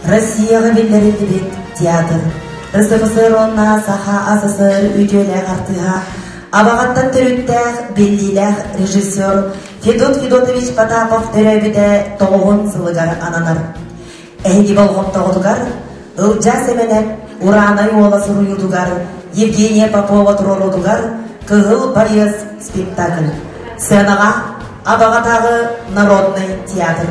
Россияҕа биллэриллибит театр, РСФСР уонна Саха АССР үтүөлээх артыыһа, Абаҕаттан төрүттээх биллиилээх режиссер Федот Федотович Потапов төрөөбүтэ тоҕуһун сылыгар ананар. Эһиги болҕомтоҕутугар Ылдьаа Сэмэнэп Ураанай уола суруйуутугар Евгения Попова туруоруутугар «Кыһыл Борис» спектакль. Сценаҕа Абаҕатааҕы народнай театр.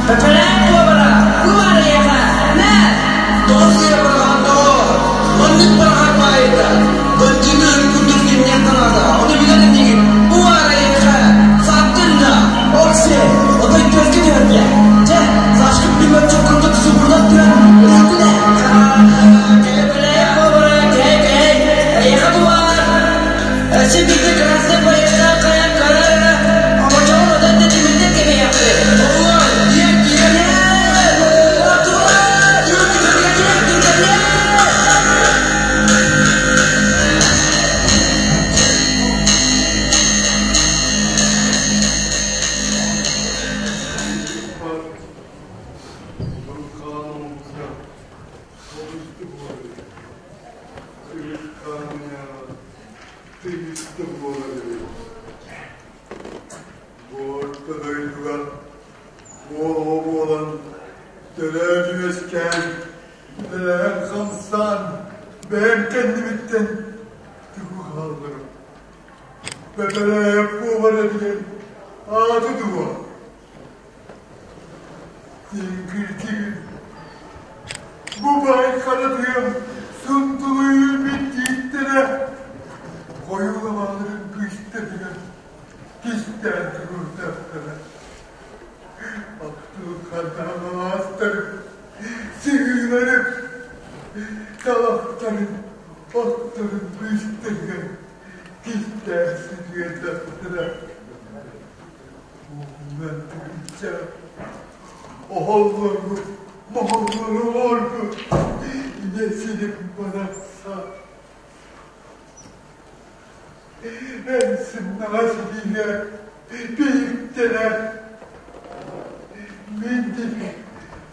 Бэкэлээн буолара, бу баарыйаха, нэ! Тоҕо сыыйа быраҕан тоҕо? Маннык быраҕар баайыта. Бандьыыны ын курдук кимниэх наада, ону билэр инигин. Бу баарыйаха, сааттын да, Окси, отой түөркэ түһэргэ. Чэ, Сашка пулеметчик курдук субурдах түһэн, өлөрдүнэ. Кэлэ-кэлэ, буолара, кээ-кээ, эйиэхэ бу баар. Өссө биирдэ красный поездах хайан көрөр оҥочоҕун отон да тимирдэн кэбиһиэхпит. Оҕолор, диэн киирэн Тыйыстым буолар эбит. Бу орто дойдуга уол буолан төрөөн-үөскээн, үлэлээн-хамсаан бэйэм кэннибиттэн тугу хаалларым. Бэпэрээйэп буолар диэн ааты дуо? Тиҥкир-тигир Бу баай хара тыам сундулуйун тииттэрэ хойуулабааларын кыыстарыгар кистээн туруордахтара. Аттылханнаан алаастарым, сыһыыларым, талахтарын, отторун быыстарыгар кистээн сытыардахтара. Уһунан тыгынча оһоллорбут, моһоллору оҥорбут ийэ сирим барахсан. Эн сымнаҕас илиигэ биһиктэнэр мин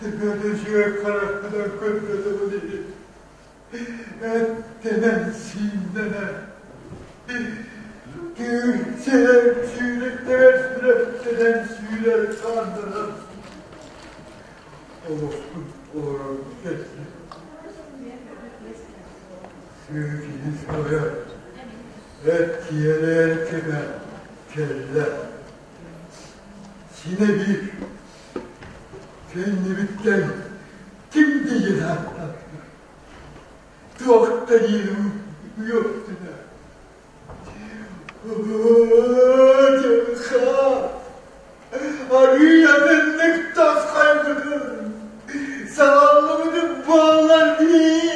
төбөтөчүгэр харахпынан көрбөтөҕүн иһин эттэнэн-сииннэнэн Түүрчээн сүүрэктэрэр сүрэхтэнэн сүүрэр хааннанан олохпун олорон кэллим. Сүүкини сойор эт киэрээр кэмэ кэллэ. Синэ биир кэннибиттэн ким диэн ааттаата? Туох да диирим үөттүнэ. Дьылҕа арыый атыннык тасхайбытын, салаллыбытын буоллар дии.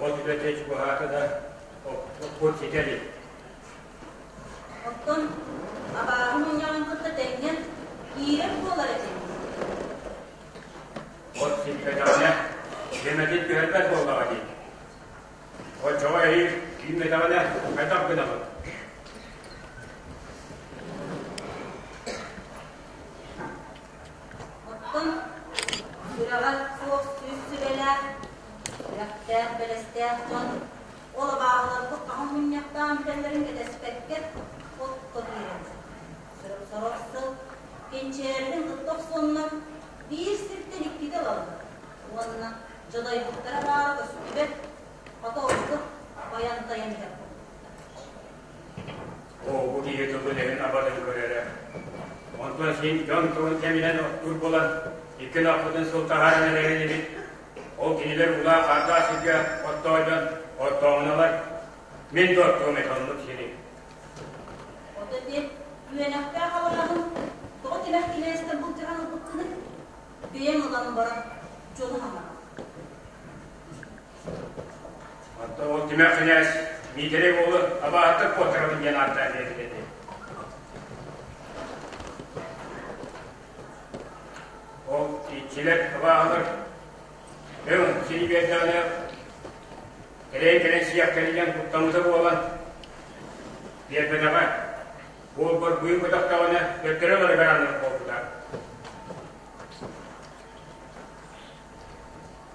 Ол үлэтэ чугаһаата да, оппут ситэ илик. Оттон абааһы мунньаҕын кытта тэҥҥэ киирэр буолар этим. От сиппэтэҕинэ, дьэмэтин түһэрбэт буоллаҕа дии. Оччоҕо эһиил киирбэтэҕинэ хайдах гынабыт? Оттон сүрэҕэ суох сүүс сүбэлээх, сүрэхтээх, бэлэстээх дьон ол абааһыларбыт хаһан мунньахтаан бүтэллэрин кэтэспэккэ окко киирэллэр. Сорох сыл кэнчээритин кытта охсоннор биир сиртэн иккитэ ылаллар уонна дьадайбыттара баара көстүбэт, хата ордук байан-тайан иһэр курдуктар. Оо, бу киһи тылын-өһүн абатын көрөрө. Онтон син дьон тылын кэминэн оттуур буолан, икки ынахпытын сыл таһааран эрэр инибит. Ол кинилэр улаах хаардаах сиргэ оттоойдон оттооҥуналар. Мин да оттуом этэ оннук сири. Ото ити үөнэхтээх алаһаһын тоҕо тимэх кинээстэн былдьаһан ылбыккыный? Бэйэҥ ылан баран дьону хаҥаҕын. Оттон ол тимэх кинээс Миитэрэй уолу абааһыттан куоттарабын диэн ааттаан биэрбит этэ. Ол иччилэр абааһылар өҥ сири биэрдэҕинэ кэлэн кэлэн сиэхтэринэн куттаммыта буолан биэрбэтэҕэ. Буолбар быын көтөхтөҕүнэ төттөрү ыларыгар аннык буолбута.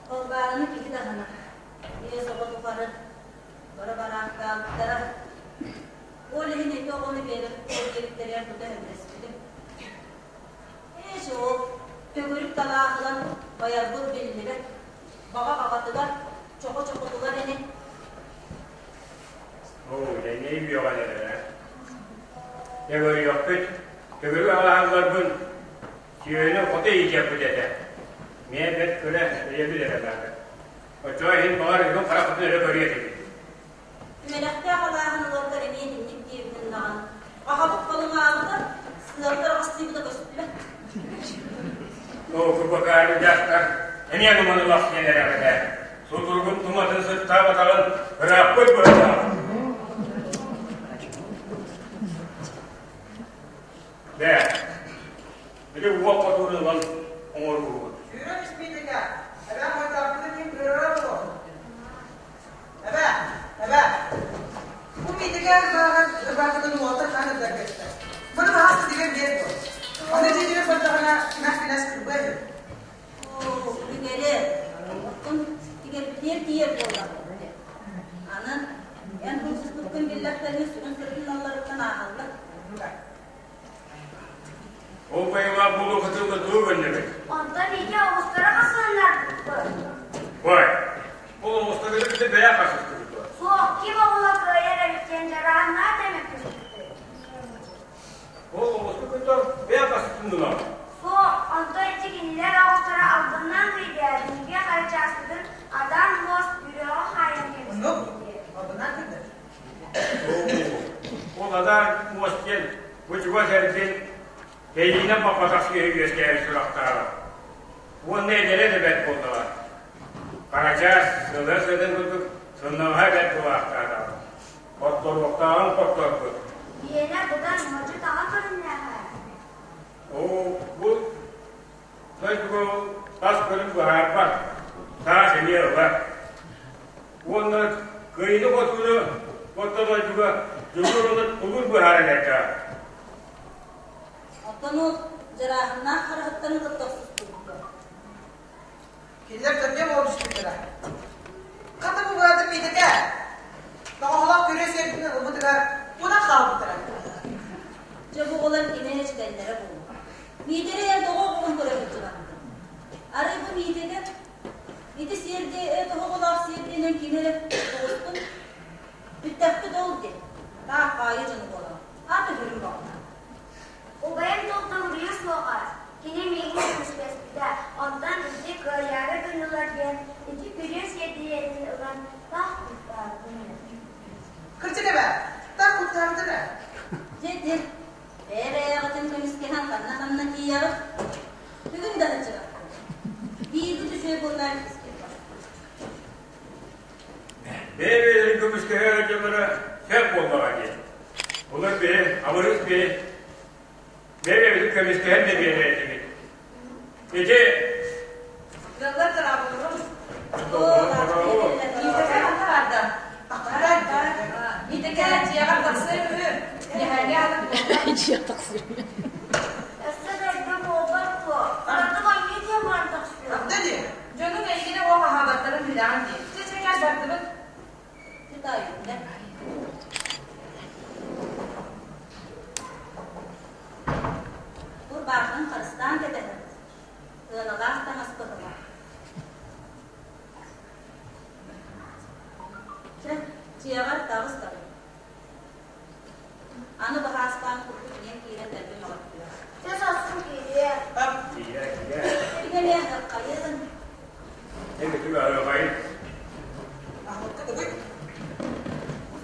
Балбаараны киһи даҕаны биэс оҕо тухары бары бараахтаабыттара. Ол иһин ити оҕону биэрэр диэбиттэригэр тута сөбүлэспитим. Ээ, ол төгүрүк талаахылан байарбыт биллибэт. Баҕа баҕатыгар, чохо-чохотугар ини. Оо, дэннэй үөҕэн эрэрэ. Төгөрүөхпүт, төгүрүк аҕаһалларбын сүөһүнү хоту иитиэхпит этэ. Миэ бэрт кыра өйөбүл эрэ баара. Оччоҕо иһин баҕар үгүн харахпытын өрө көрүө этибит. Үөрэхтээх алааһын ыларгар эмиэ итинник диэбитин даҕаны, аҕабыт халыҥаабыта, сыалгар аҕыстыыбыта көстүбэт. Оо, курбакаары дьахтар эмиэ нуманылах диэн эрэҕит ээ. Сутуругун туматын сыттаабатаҕын ырааппыт быһыылаах. Бээ, били уол хотуурун ылан оҥоруубут. Сүүрэн испиитикэ, эбээ хойутааппытын иһин кыырара буолуо. Эбээ, эбээ, бу миитикэ ырбааҕын ырбаахытын уолаттар хаһан ырдарга эттэ. Бары баһаас ситигэр биэр буол. Аны дьиэтигэр бардаҕына тимэх кинээс кырбыа үһү. Оо, үлүгэри, оттон тигэрбитигэр тиийэр буоллахпыт. Аны эн булсуспуккун биллэхтэринэ сүгүн сырытыналларыттан ааһаллар. Ол байылаах буолуох ытылла тугу көннөбүт? Онтон ити оҕустара хасыһыннарбыппыт. Ой, ол оҕустары кытта бэйэ хасыстыбыт дуо? Суох, ким оҕула кыайар эбит диэн дьарааннаах эмэппит. Ол оҕуску кытта бэйэ хасыстыннылар. Суох, онтон ити кинилэр оҕустара албыннаан кыйдаа, биһиги харчааспытын адаан муос бүрүөҕэ хаайан Оннук, кэбиспит. албыннаан кыйдар. Ол адаан муос диэн бу чугас эргин тэйиинэн баппатах сүөһү үөскээбит сурахтааҕа. Уонна эдэрэ да бэрт буоллаҕа. Харачаас сылыа сыатын курдук сыннаҕаһа бэрт буолаахтаатаҕа. Хотторуохтааҕын хотторбут. Биэнэ быдан модьу-таҕа көрүҥнээҕэ. Оо, бу дойдуга тас көрүҥ быһаарбат, саас эмиэ ылар. Уонна кыайыыны-хотууну орто дойдуга дьулуур уонна тулуур быһааран эрдэҕэ. Оттон ол дьарааһыннаах хараһыттарын кытта охсустубукка. Кинилэр төрдүө буола түспүттэрэ. Хата бу быраатым Миитэтэ тоҕоһолоох күрүө сиэрдин ылбытыгар тунах хаалбыттара. Дьэ бу оҕолор кимэ эчитэллэрэ буолуо. Миитэрэй эн тоҕо оҕоҕун көрө сылдьыбаккын? Арай бу Миитэтэ Ити сиэрдийэ эт оһоҕолоох сиэрдийэнэн кими эрэ оҕустун. Бүттэхпит ол диэн, таах хаайыы дьоно буолаҕын. Аат өһөрүм баҕана. Убайым толтоҥуруйа суоҕа, кини миигин көмүскэспитэ, онтон ити кыайаары гыннылар диэн ити күрүө сиэрдийэтин ылан таах куттаабытым. Кырдьык эбээ, таах куттаабытым ээ. Дьэ, дьэ, бэйэ-бэйэҕитин көмүскэһэн ханна-ханна тиийэҕит? Бүгүн да сылдьыбаккын. Биирбит үчүгэй буоллар Бэйэ-бэйэлэрин көмүскэһэр дьонноро сөп буоллаҕа дии. Олор бэйэ, абырыс бэйэ, бэйэ-бэйэбитин көмүскэһэн да биэрэр этибит. Ити Ыаллар дорооболорун. Миитэкэ ханна барда? Миитэкэ дьиэҕэр тахсыа үһү. Киэһээҥҥи аһылык буолла. Дьиэ тахсыа үһү. Өссө да эрдэ буолбат дуо? Кыратык ойуу диэн баран тахсыа. Абда дии. Дьонуҥ эйигини уох аһаабаттарын билэҕин дии. Чэ, чэ, кэл бардыбыт. Урбаахын харыстаан кэтэһэбит. Ыаналаах таҥас быһыла. Чэ, дьиэҕэр таҕыс табын. Аны Эн Аһылыкка тыгый.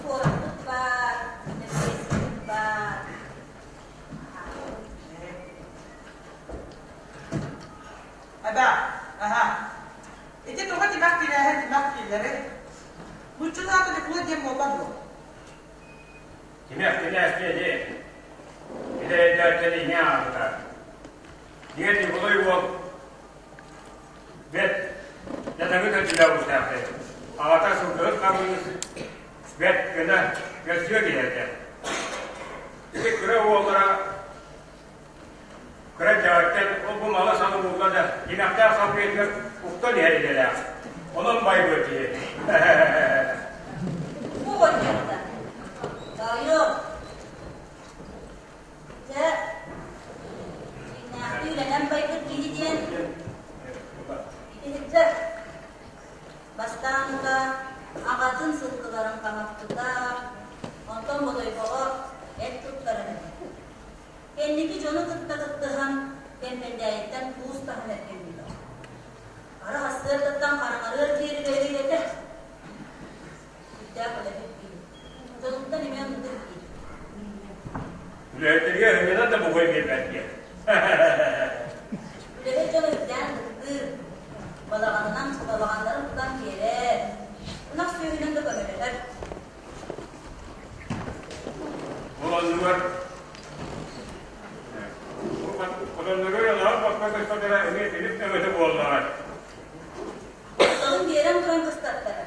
Суораппыт баар, нэппиэскэбит баар. Эбээ, аһа. Ити тоҕо тимэх кирээһэ тимэх дииллэрий? Нуучча аата Ньукулай диэн буолбат дуо? Тимэх кинээс диэни билэрдэртэн иҥэ аабыта. Диэн Ньукулай уол бэт дьадаҥы төрдүлээх уустаахтар. Аҕата сылгыһыт хамыыс бэт гына көрсүө киһи этэ. Ити кыра уоллара Кыра эрдэҕиттэн ол-бу малы-салы булла да, тимэхтээх салгыйатыгар уктан иһэр идэлээх. Онон байбыт киһи. Бу оҕонньордор. Тоойуом, дьэ, дьиҥнээхтии үлэнэн байбыт киһи диэн итиһирдэр. Бастаан утаа аҕатын сылгыларын хаҥаппыта, онтон Бодойбоҕо эт туттаран этэ. Кэнники дьону кытта кыттыһан, Кэмпэндээйиттэн туус таһан эргиммитэ. Хара сарсыардаттан хараҥарыар диэри үлэлиир этэ. Сүрдээх үлэһит киһи. Дьонуттан эмиэ оннук диир. Үлэһиттэргэ ынньанан да букуй биэрбэт диэн. Үлэһит дьон үрдээн ытыктыыр, балаҕанынан балаҕаннарын тутан биэрэр, ынах сүөһүнэн да көмөлөһөр. Ол оннугар хотонноругар ылаһар босхо көспөтөрө эмиэ түнүк өҥөтө буоллаҕа. Хотонун биэрэн туран кыстаттара.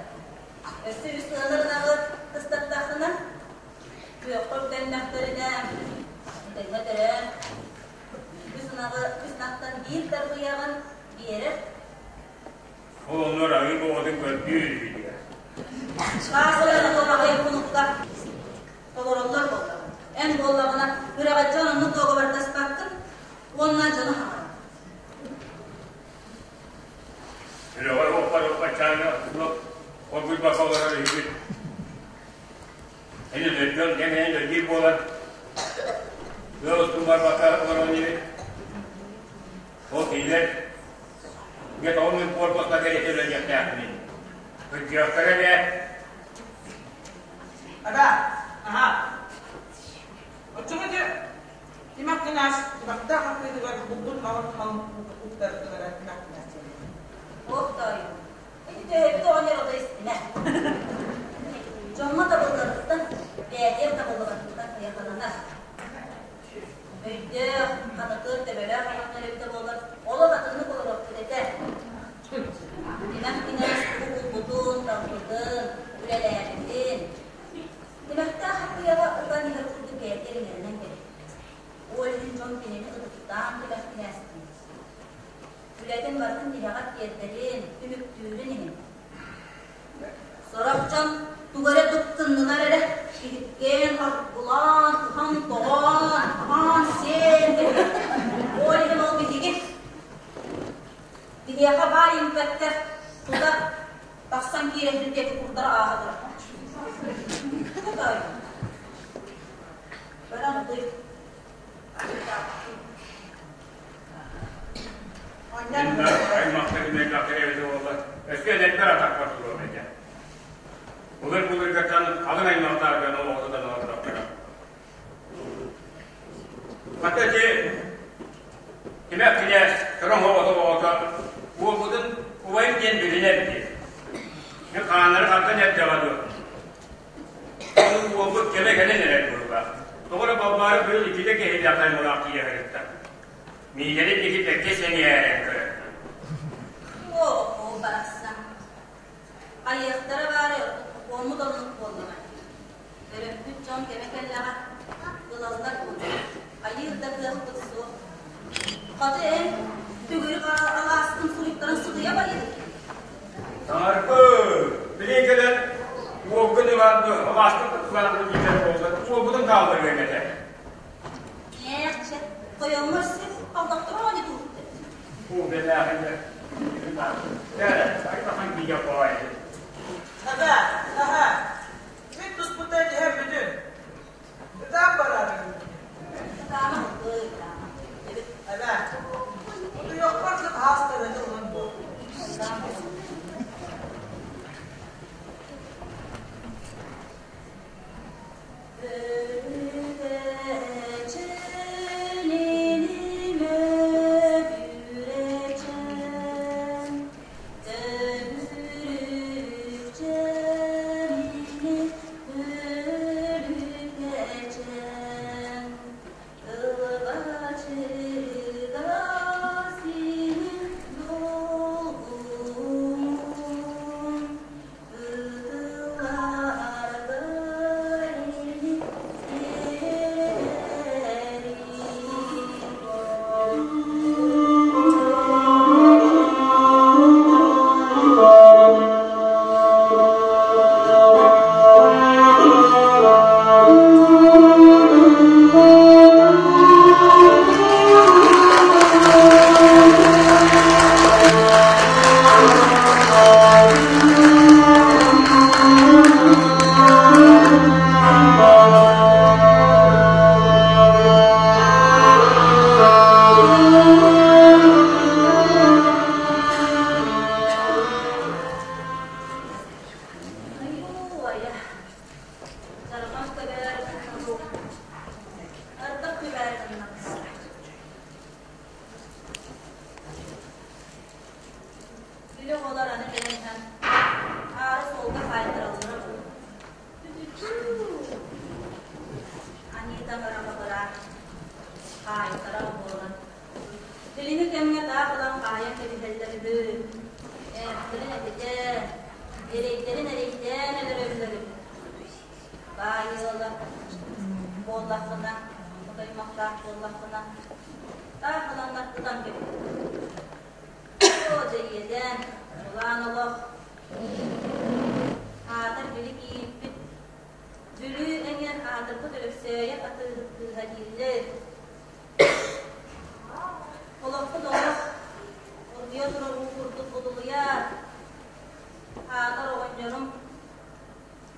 Өссө үс ыанар ынаҕы кыстаттаххына, күөххэ үктэннэхтэринэ, этэҥҥэ төрөөн, үс ынаҕы үс ынахтан биир тарбыйаҕын биэрэр. Ол оннугар арыы боҕотун көрдүүр үһү. Саас аҕыйах хонукка толороллор буоллаҕа. Эн буоллаҕына үрэҕэччэн оннук дуогабардаспаккын уонна дьону хаҥара. Үрэҕэр уоппар уоппаччааҥҥа хоргуйбакка олорор үһүгүт. Эн өлөргөн кэмээн өлгүй буолан ыал устун барбакка олорон ибит. Ол кинилэр Дьэ тоҕо мин буорбакка кэриэтэ үлэлиэхтээхпиний? Кырдьыахтара эбээт. Ага, аха. Оччоҕо дьэ Тимах кинээс тимахтаах атыытыгар булбут малын малын уктарытыгара Тимах кинээс диэн. Ох тоойуом, ити төһөбүт оҕонньор ото истимэ. Дьоҥҥо табылларыттан, бэйэтигэр табыллыбатыттан кыйахананар. Өйдөөх, ханытыар төбөлөөх оҕонньор эбитэ буоллар, олох атыннык олоруохпут этэ. Тимэх кинээс тугу булбутун, талбытын, үлэлээбитин, тимэхтээх хаппыйаҕа ытан иһэр курдук бэйэтигэр иҥэринэн кэлбит. Ол иһин дьон кинини ытыктаан тимэх кинээс диир. Үлэтин барытын тиһэҕэр тиэрдэрин, түмүктүүрүн иһин. Сорох дьон тугу эрэ туттуннунар эрэ, иһиккээн, оргулаан, ыһан-тоҕон, аһаан-сиэн кэбиһэр. Ол иһин ол биһиги биһиэхэ баай импэктэр тута тахсан киирэн диэки курдара ааһа турар. Тутаайын. Баран утуй. Аймахтар мэллэхтэр эбитэ буолла. Өскө эдэрдэр атахпар туруом этэ. Былыр-былыргаттан халыҥ аймахтарга олоҕутутан олордохторо. Хата ити Тимэх кинээс кыра оҕото оҕото уолбутун убайым диэн билинэр дии. Мин хааннары хантан эрдэҕэ дуо? Ол уолбут кэмэ кэлэн эрэр быһыылаах. Тоҕо эрэ Балбаара быйыл иккитэ киһилээх аймалаах киирэ сырытта. Миигэрин диэки бэркэ сэҥээрэн көрөр. Оо, барахсан. Хайыахтара баары оннук оннук буоллаҕа. Төрөппүт дьон кэмэ кэллэҕэ, ылаллар буоллаҕа. Хайыыр да кыахпыт суох. Хата эн төгүрүк алааскын суруйтаран сытыйа байыһын. Саҥарбы, билин кэлэн уолгун ылан алааскын туттулаан диэтэр буолла, уолбутун хаалларыаҥ этэ. Ээх, чэ, тойоҥҥор сир алдахтара оонньуу туһуттар. Уу бэлээхинэ. Кэрэ, айбахан киһи хоой. Аға, аха, мин туспута иһэр бүтүн. Ытаан барар. Ытаама, ытаама. Эбээ, утуйахпар сыт хаастарыны ылан буол. Баай ыала буоллаххына, хотоймохтоох буоллаххына, таах ыланнар тутан кэбиһэллэр. Оо, дьэ иэдээн, дьулаан олох. Аатыр били киирбит Бүлүү эҥэр аатырбыт Өлөксөөйөп атыыһыт кыыһа дииллэр. Олохпут олох оргуйа турар уу курдук будулуйар. Аатар оҕонньорум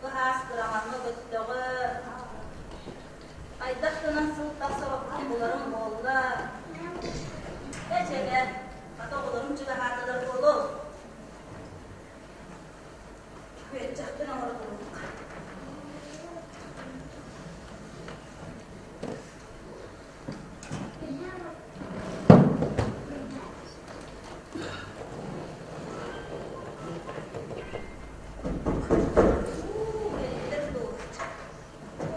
быһаас кыраҕаҥҥа көттөҕө. Хайдах гынан сыл тахсар оппун буларым буолла. Эчэбэ, хата оҕолорум чугаһаатылар буолуо. Күөччэхпин оҥоро туруохха.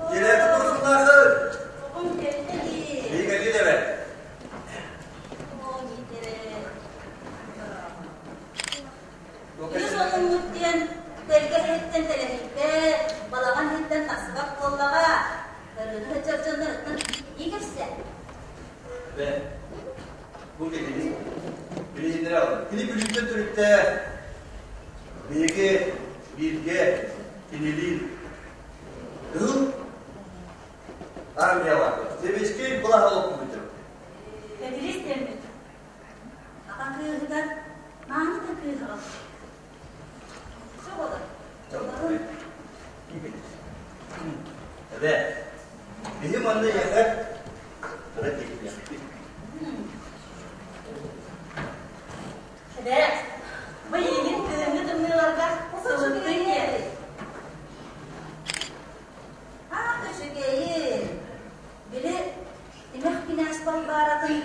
Кэлээти турсуннаахыр. Оҕом кэллэ дии. Биһиги эбэ. Оо, Миитэрэ. Үс олуҥҥут диэн тэлгэһэһиттэн тэлэһийбэт, балаҕан иһиттэн тахсыбат буоллаҕа. Ырыаны сылдьар дьонноруттан ии кэпсээ. Бэ, бу кэлиҥ. Билиһиннэрэ алын. Кини бүлүүттэн төрүттээх. Биһиги бииргэ кинилиин кыһыл армиялаах. Сэбиэскэй былаһа олохпут. Кэтириис диэммит. Аҕа кыыһыгар мааны да кыыһы Сөҕөлөр. Эбэ, биһи манна эйиэхэ кыра киирбиэхпит. Эбэ, бу эйигин кыһыҥҥы тымныыларга сылыттын диэн. Аах үчүгэйин. Били Тимэх кинээс Балбааратын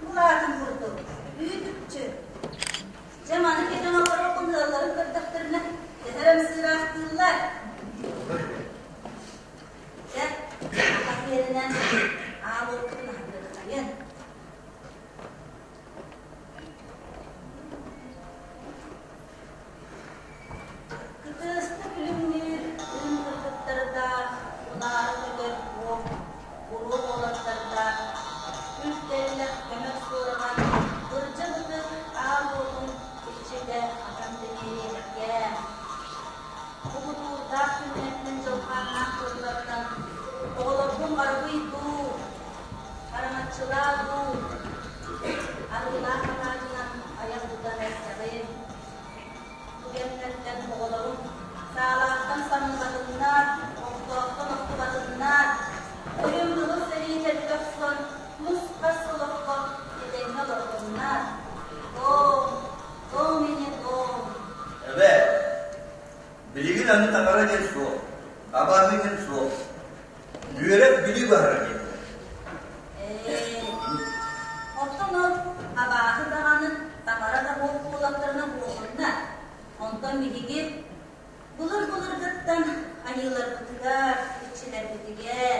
булаатын курдук үүт-үкчү. Дьэ маны кэтэн олорорбун ыалларын көрдөхтөрүнэ төһө эрэ ымсыыраахтыыллар. Дьэ, атах иэринэн аал уоппутун аһатыаххайын. Кытыаста күлүмнүүр үрүҥ кыргыттардаах, унаара көтөр уох, буруо уолаттардаах, үрдэллэх көмөр суорҕан, бырдьа бытык аал уотун иччитэ атан тимириэххэ. Уһутуурдаах күннэртэн дьылҕааннаах тыллартан оҕолорбун барбый дуу, хараҥаччылаа дуу, арыылаах алаадьынан айах тутан эрдэҕим. Түгэннэртэн оҕолорум саалаахтан самныбатыннар, охтоохтон охтубатыннар, үрүҥ кыһыл сэрии төрдө охсон, нус-хас олоххо этэҥҥэ олордуннар. Дом, дом ини дом. Эбээ, билигин аны таҥара диэн суох, абааһы диэн суох. Үөрэх билии баһара диэн. Ээ, оттон ол абааһы даҕаны таҥара да буол буоллахтарына буолунна. Онтон биһиги былыр-былыргыттан айыыларбытыгар, иччилэрбитигэр,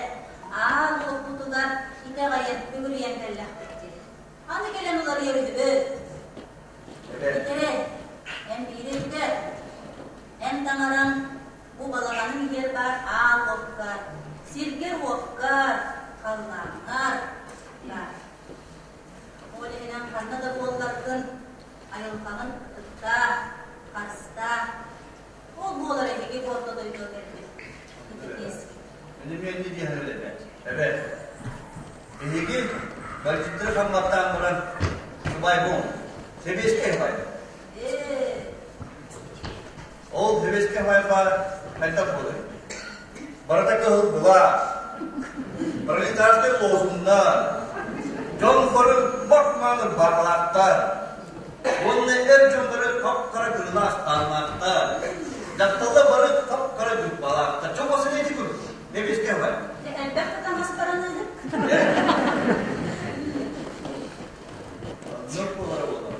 аал уоппутугар итэҕэйэн үгүрүйэн кэллэхпит дии. Аны кэлэн уларыйар үһүбүт. Итирэ, эн биири өйдөө. Эн таҥараҥ Бу балаҕаныҥ иһигэр баар аал уоккар, сиргэр-уоккар, халлааҥҥар баар. Ол иһинэн ханна да буолларгын айылҕаҕын ытыктаа, харыстаа. Ол буолар эһиги бу орто дойдуга кэлбит ытык Үнүмүөннүү диэн эбээт. Эбээт. Биһиги бальчиттары хамматтаан баран сыбайбын. Сэбиэскэй бай. Ээ, Ол сэбиэскэй хайба хайдах буолар? Барыта кыһыл былаас, пролетарскай лозуннар, дьон бары мах-мааны баҕалаахтар, уонна эр дьон бары хап-хара кырылаах тааннаахтар, дьахталлар бары хап-хара дьууппалаахтар. Чоҥ осыны ити курдук, сэбиэскэй хай. Элбэх да таҥас бараныыһык. Оннук буолара буолар.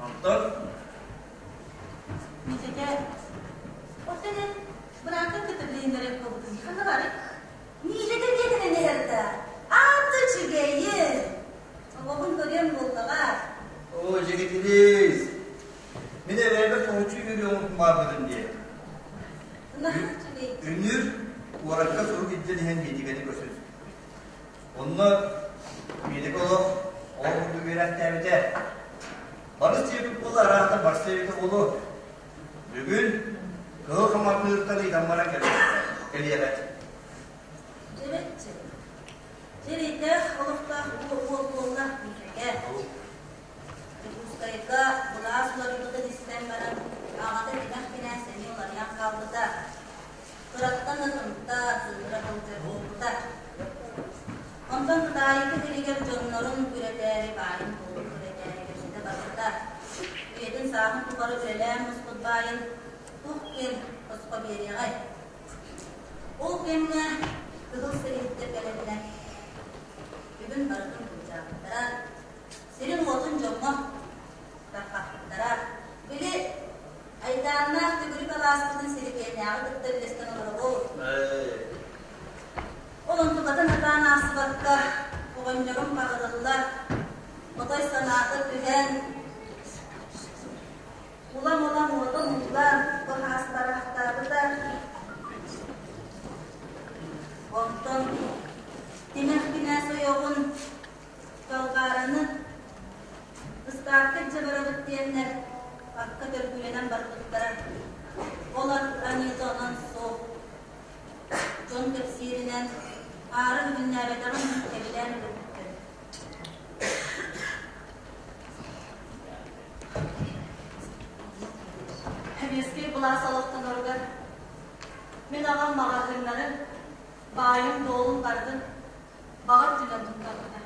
Онтон Митэтэ, оттон эн бырааккын кытта билиһиннэрэр буолбутун ханна барый? Миитэтэ диэтин эһэр да, ааты үчүгэйин! Оҕобун көрүөм буоллаҕа. Оо, дьигитилиис! Мин эбээбэр соһуччу үөрүөҕүм баарбытын диэ. Наһаа үчүгэй. Үнүр куоракка сурук илдьэн иһэн Миитикэни көрсө түспүппүт. Онно Миитикэ олох ол курдук үөрэхтээбитэ. Барыс диэбит буолла, араастан барса эбитэ буолуо. Бүгүн кыһыл хамандыыртан ыйтан баран кэлиэҕэ. Дьэбэччи. Сирэйдээх олохтоох уол буолла Миитикэ. Дьокуускайга былаас уларыйбытын истэн баран, аҕата тимэх кинээс эмиэ уларыйан хаалбыта. Кыраттан да тымта, сыыһыра сылдьар буолбута. Онтон Кытаайыкы сиригэр дьоннорун күрэтээри, баайын буолун күрэтээри кэпсэтэ барбыта. Үйэтин сааһын тухары үлэлээн муспут баайын туох диэн босхо биэриэҕэй? Ол кэмҥэ кыһыл сэрииһиттэр кэлэннэр бүгүн барытын былдьаабыттара, сирин-уотун дьоҥҥо тарҕаппыттара. Били айдааннаах төгүрүк алааспытын Силипиэннээҕи кытта үллэстэн олоробут. Ол онтукатын сатаан аахсыбакка, оҕонньорум хаҕырыллар, отой санаата түһэн, улам-улам уота умуллан, бу хаастараахтаабыта. Онтон тимэх кинээс ойоҕун Балбаараны ыстаакка илдьэ барабыт диэннэр акка төргүүлэнэн барбыттара. Ол ат аньыыта онон суох. Дьон кэпсииринэн, аара бүгүннээбэтэҕин кэбилээн өлөрбүттэр. Сэбиэскэй былаас олохтоноругар мин аҕам маҕаһыыннарын, баайын-дуолун барытын баҕа өттүнэн туттарбыта.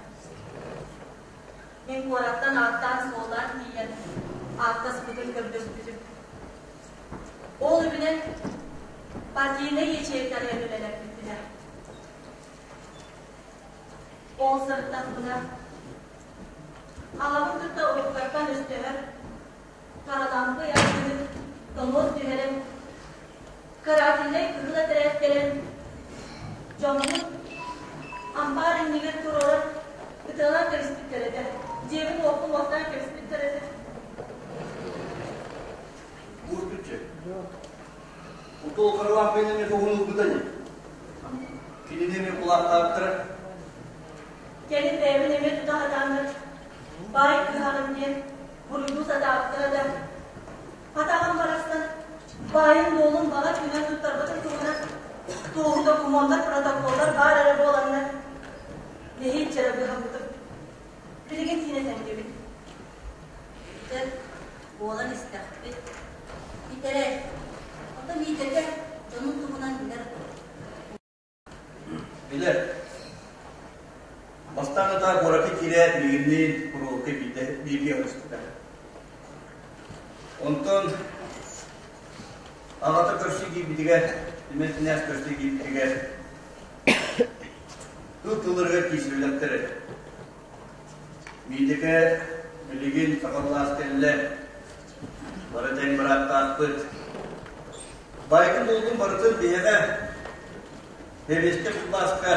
Мин куораттан ааттаан-суоллаан тиийэн ааттаспытын көрдөспүтүм. Ол үбүнэн партийнай ячейкаларын үлэлэппиппитэ. Ол сырыттахпына аҕабын кытта уруккаттан өстөһөр Харалампый аргыһыт тонуос түһэрэн, карательнай кыһыл этэрээт кэлэн, дьоммут ампаар иннигэр туруоран ытыалаан кэбиспиттэр этэ. Дьиэбин уоппун уоттаан кэбиспиттэр этэ. Ууртуччу. Утуол Харлампыйны эмиэ тоҕун ылбыта ини. Кинини эмиэ кулаахтаабыттара. Кэлин бэйэбин эмиэ тута сатааннар баай кыһаҕын диэн буруйдуу сатаабыттара да, атаҕым барахсан баайын-дуолун баҕа өттүнэн туттарбытын туһунан туоһу докумуоннар, протоколлар баар эрэ буоланнар, нэһииччэ эрэ быһаммытым. Билигин син этэҥҥэбин. Дьэ, буолан истэхпит. Миитэрэй, оттон Миитэкэ дьонун туһунан билэр дуо? Билэр. Бастаан утаа куоракка киирээт миигинниин куруолка биирдэ бииргэ ылыспыта. Онтон аҕата көрсө киирбитигэр, Түмэн кинээс көрсө киирбитигэр тыл тылларыгар киирсибэтэхтэр этэ. Миитэкэ билигин саха былаас кэллэ, бары тэҥ бырааптаахпыт. Байкын булгун барытын биһиэхэ Сэбиэскэй былааска,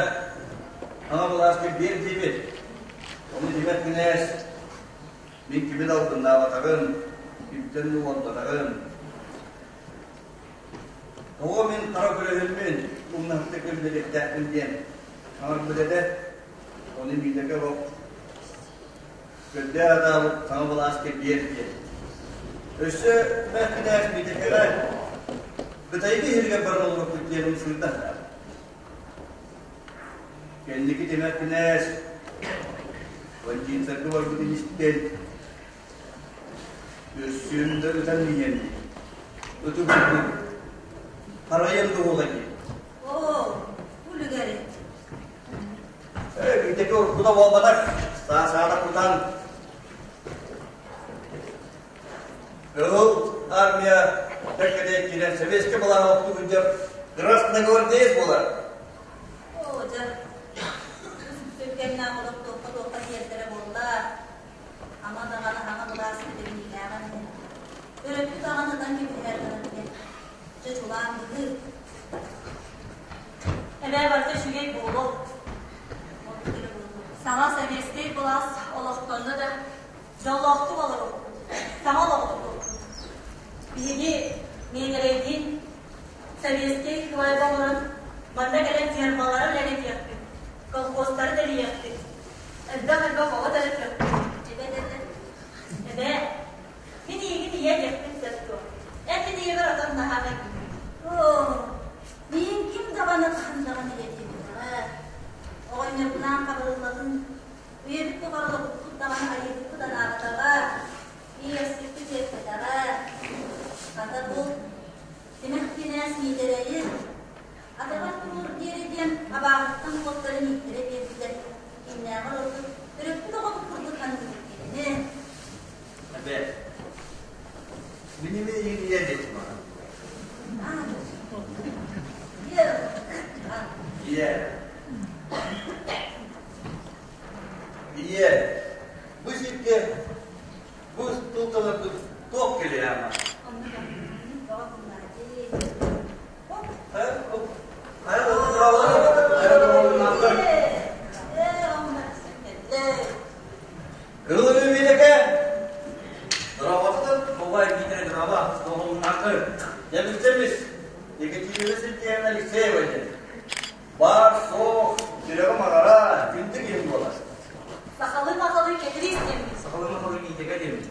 аҕа былааска биэр диэбит. Ону Тимир кинээс мин кими да албыннаабатаҕым, кимтэн да уорбатаҕым. Тоҕо мин хара көлөһүммүн умнаһыттык үлэлиэхтээхпин диэн саҥарбыт этэ. Ону Миитэкэ олох көрдөөх атаабыт саҥа былааска биэр диэн. Өссө Тимир кинээс Миитэкэҕэ Кытайга иһиригэр баран олорбут диэн ымсыырда. Кэнники Тимир кинээс бандьыыттарга барбытын истэн Өссүн да ытан иһэн ыты курдук харайан да уола дии. Оо, үлүгэри. Ээ, Миитэкэ уруккута буолбатах. Саа-саата кутан Кыһыл армия кэккэтэ киирэн сэбиэскэй былааһы оттуу сылдьар красногвардеец буолар. Оо, дьэ, сүргэннээх олох туохха-туохха тиэрдэрэ буолла. Ама даҕаны аҕа былаас битэмииннээҕин иһин төрөппүт аҕаны ытан кэбиһэр гына диэн дьэ чулаан быһыы. Эбээ барыта үчүгэй буолуо. Саҥа сэбиэскэй былаас олохтонно да дьоллоохтук олоруохпут, саҥа олоҕу тутуохпут. Биһиги миэтэрэйдиин Советскай кылайга олорон, манна кэлэн фермалары үлэлэтиэхпит, колхозтары тэрийиэхпит, элбэх-элбэх оҕо төрөтүөхпүт. Эбэ-эбэ. Эбээ, мин эйигин ийэ диэхпин сөп дуо? Эн мин ийэбэр отон наһаа майгынныыр. Оо, миигин ким даҕаны хаһан даҕаны ийэ диэбэтэҕэ. Оҕонньорбунаан хабырыллатын үйэбит тухары олорбуппут даҕаны айыыбыппыт анаабатаҕа, иэйэхсиппит үөппэтэҕэ. Хата бу Тимэх кинээс Миитэрэйи атаҕар туруор диэри диэн абааһыттан уоттарын ииттэрэ биэрбитэ кимнээҕэр ордук төрөппүт оҕобут курдук саныыбыт кинини. Эбээ, мин эмиэ ийэ диэтим аҕа. Ийэ. Ийэ, бу сиргэ бу тылталарбыт туох кэлиэ ама? Кылы Митэкэ! Дороботутун Бобай Митрий Дороба, Тоҕулуннаахы, Дьэбилсэмис, Екатерина Сергеевна Алексеева диэн. Баар-суох, сүрэҕим аҕара, күндү киһим буолар. Сахалыы-махалыы Кэтириис диэммит. Сахалыы-махалыы Миитэгэ диэммит.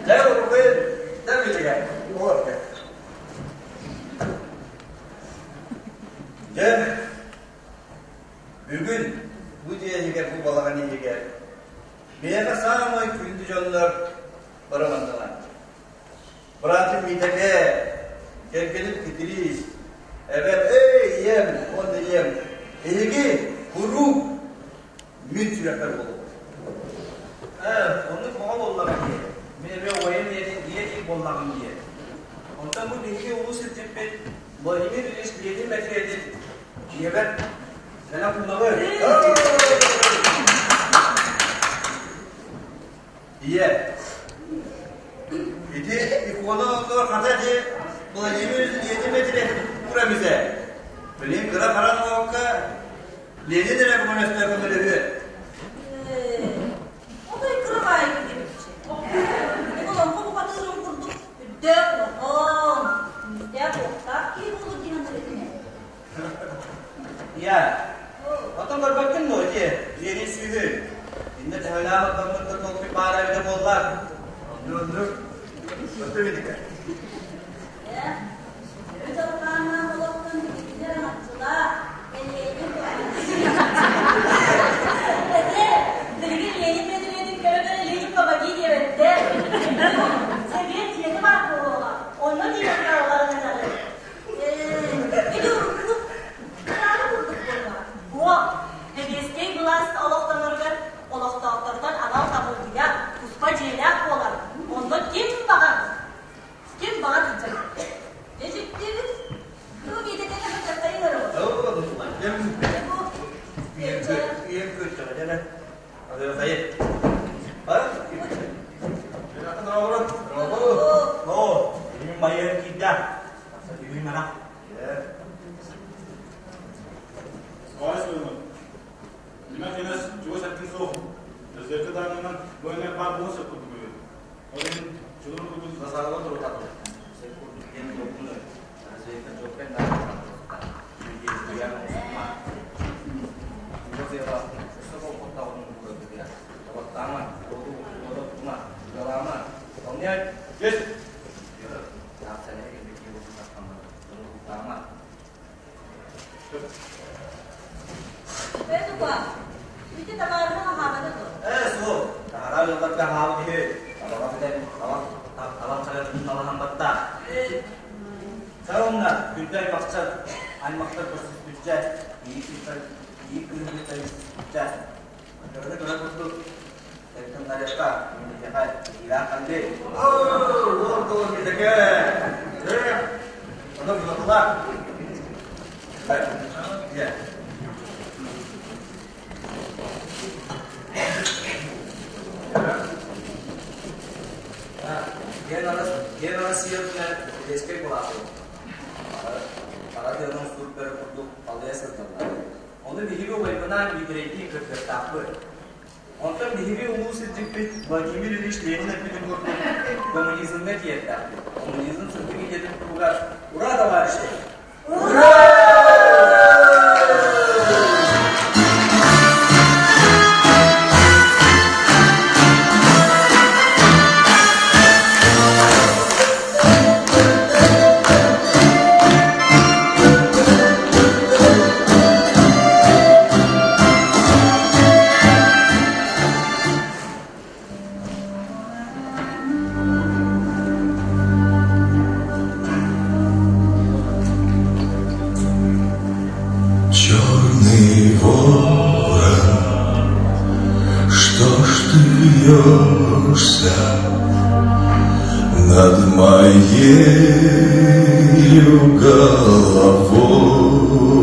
Дьэ, уруккуйун, дьэ Миитэгэ, олор Дьэ, бүгүн бу дьиэ иһигэр, бу балаҕан иһигэр миэхэ саамай күндү дьоннор бары маннылар. Быраатым Миитэкэ, кэргэним Кэтириис, эбэм, эй, ийэм уонна ийэм, эһиги куруук мин сүрэхпэр буолуҥ. Ээ, оннук оҕо буоллаҕа дии. Мин эмиэ убайым ийэтин ийэ диир буоллаҕым дии. Онтон бу биһиги улуу сирдьиппит Владимир Ильич Ленин мэтириэтин ийэбэр бэлэх уунабын. Ийэ, ити икона оннугар хата ити Владимир Ленин мэтириэтин кура эмисэ. Билигин кыра хара норуокка Ленин эрэ көмөлөстө көмөлөһүө. Отой кырабаайы диэбиччи. Олоҥхо бухатыырын курдук үрдээх улахан, күүстээх-уохтаах киһи буолур диэн этим. Ийэ, оттон көрбөккүн дуо ити Ленин сүүһүн? Иннэ төһөлөөх отоммут да толкуй баара эбитэ буоллар. Оннук, оннук. Өттө Ээ, өрүт алҕааннаах олохтон билигиннэр аҥаччылаах, Ленин Этэ, билигин Ленин мэтириэтин көрө-көрө Ленин помоги диэбэттэр. Сэбиэт дьиэтэ баар буолуоҕа, онно тиийэн хаалаларын этэҕин. Ээ, ити урукку кыраары курдук буоллаҕа. Суох, сэбиэскэй былаас олохтоноругар олохтоохтортон анал хамыыһыйа, туспа дьиэлээх буолар. Онно ким баҕар, ким баҕар сылдьар. Дьэ дьиктибит. Бу миэтэтэ сылдьаттайын эрэ. Бэдука, ити табаарыһын аһаабата дуо? Ээ, суох. Таһараа ыалларга аһаабыт үһү. Табаҕа бүтэн, табах чаратын талаһан батта. Саромна, күндү аймахчар, аймахтар көрсүспүччэ, ии кыыһын көрсүспүччэ. Кыраны кыра курдук, Эркиннарекка, миэхэ иилээх ханды. Оо, ол митэке. Ону булатыла. Диэн Россиятына Леской кулааты. Хара тыаны устур бөрө курдук алыйа сылдьаллар. Ону биһиги убайбынаан Миитэрэйдиин кыргыттаахпыт. Онтон биһиги улуу сирдьиппит Владимир Ильич Ленин эппитин курдук коммунизмҥа тиэрдэхпит. Коммунизм сырдык идиэтин туһугар ура, товарищи!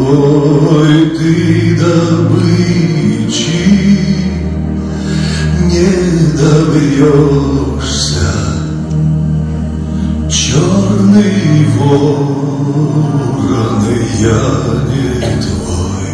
Головой ты добычи не добьешься. Черный ворон, я не твой.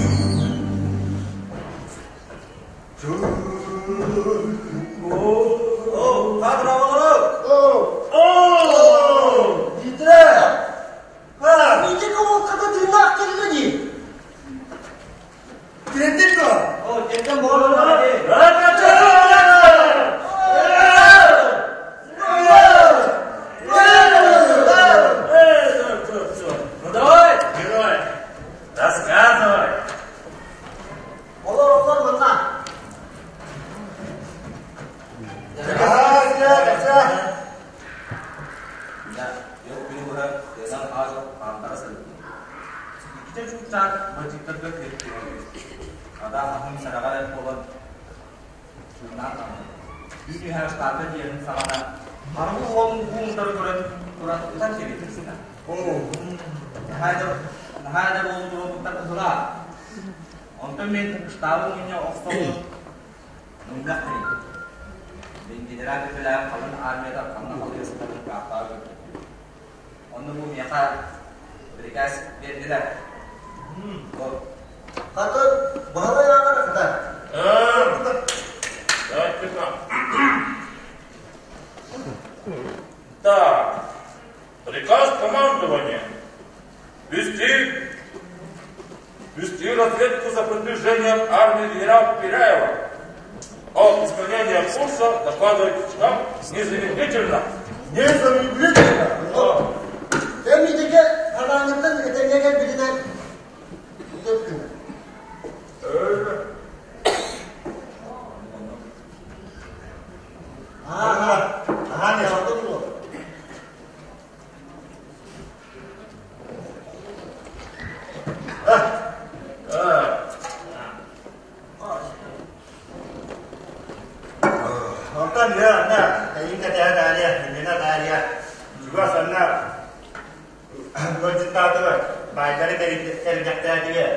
Ну давай, герой, рассказывай. Олор, олор, манна. Иккитэ чуучаак бандьыыттарга Ада хаһын сараҕар буолан чуҥнаан хаалбыт. Түүн үөһэ штабка тиийэрин саҕана харабыл уолун буунтары көрөн туран ытан кэбиспит. Наһаа эдэр наһаа эдэр уолу туруорбуттар быһыылаах. Онтон мин штабы мунньа охсоммун мунньах тэрийдим. Мин генерал Пепеляев халыҥ армията ханна халыйа сытарын каартаҕа көрдөрдүм. Онно бу миэхэ приказ биэрдилэр. Хата, баһылай ааҕар хата. Так, приказ командования. Вести, вести разведку за продвижением армии генерала Пеляева. О изменении курса докладывать нам незамедлительно. Незамедлительно? Эмидиге хараҥыттан этэҥҥэ кэлбитинэн үтүөп Онтон үө анна эйин кэтэһэ таарыйа, иннинэ таарыйа, чугас анна ыалдьыттаатылар, баайдары тэрийдэхтээтилэр.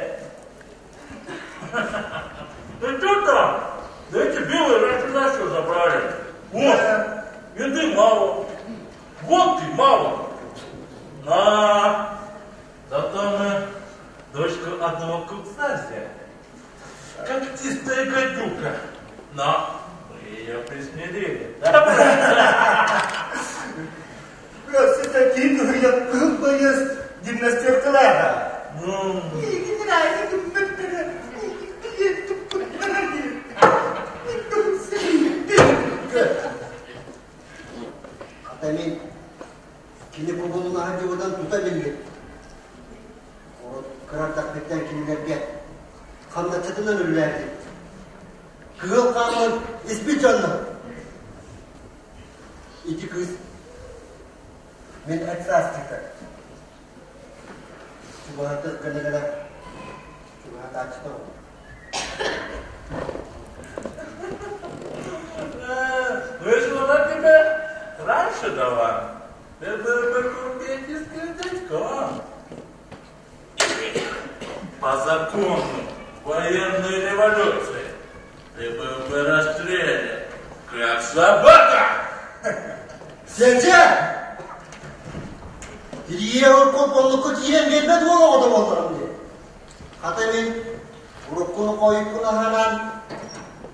Да что там? Да эти белые раньше нас все забрали. Вот, еды мало, водки мало. На, зато мы дочку одного купца взяли. Когтистая гадюка. Но мы ее присмирили. Да? Просто такие я поезд гимнастеркалара. Ну, Хата мин кини кубулунаһа дьыбыдан тута биллим. Урут кырардахпыттан кинилэргэ хамначчытынан үлэлээтим. Кыыл хааман испит дьонно. Ити кыыс мин эт саастыыта. Чугаһатык гына-гына чугаһатааччыта ол. Ну, если бы она тебе раньше дала, ты бы бы кургетский дядька. По закону военной революции ты был бы расстрелян, как собака. Сэмчэ! Тирийэ оркуп оннукку киирэн биэрбэт уол оҕото буоллаҕым дии. Хата мин уруккуну хойуккун аһанан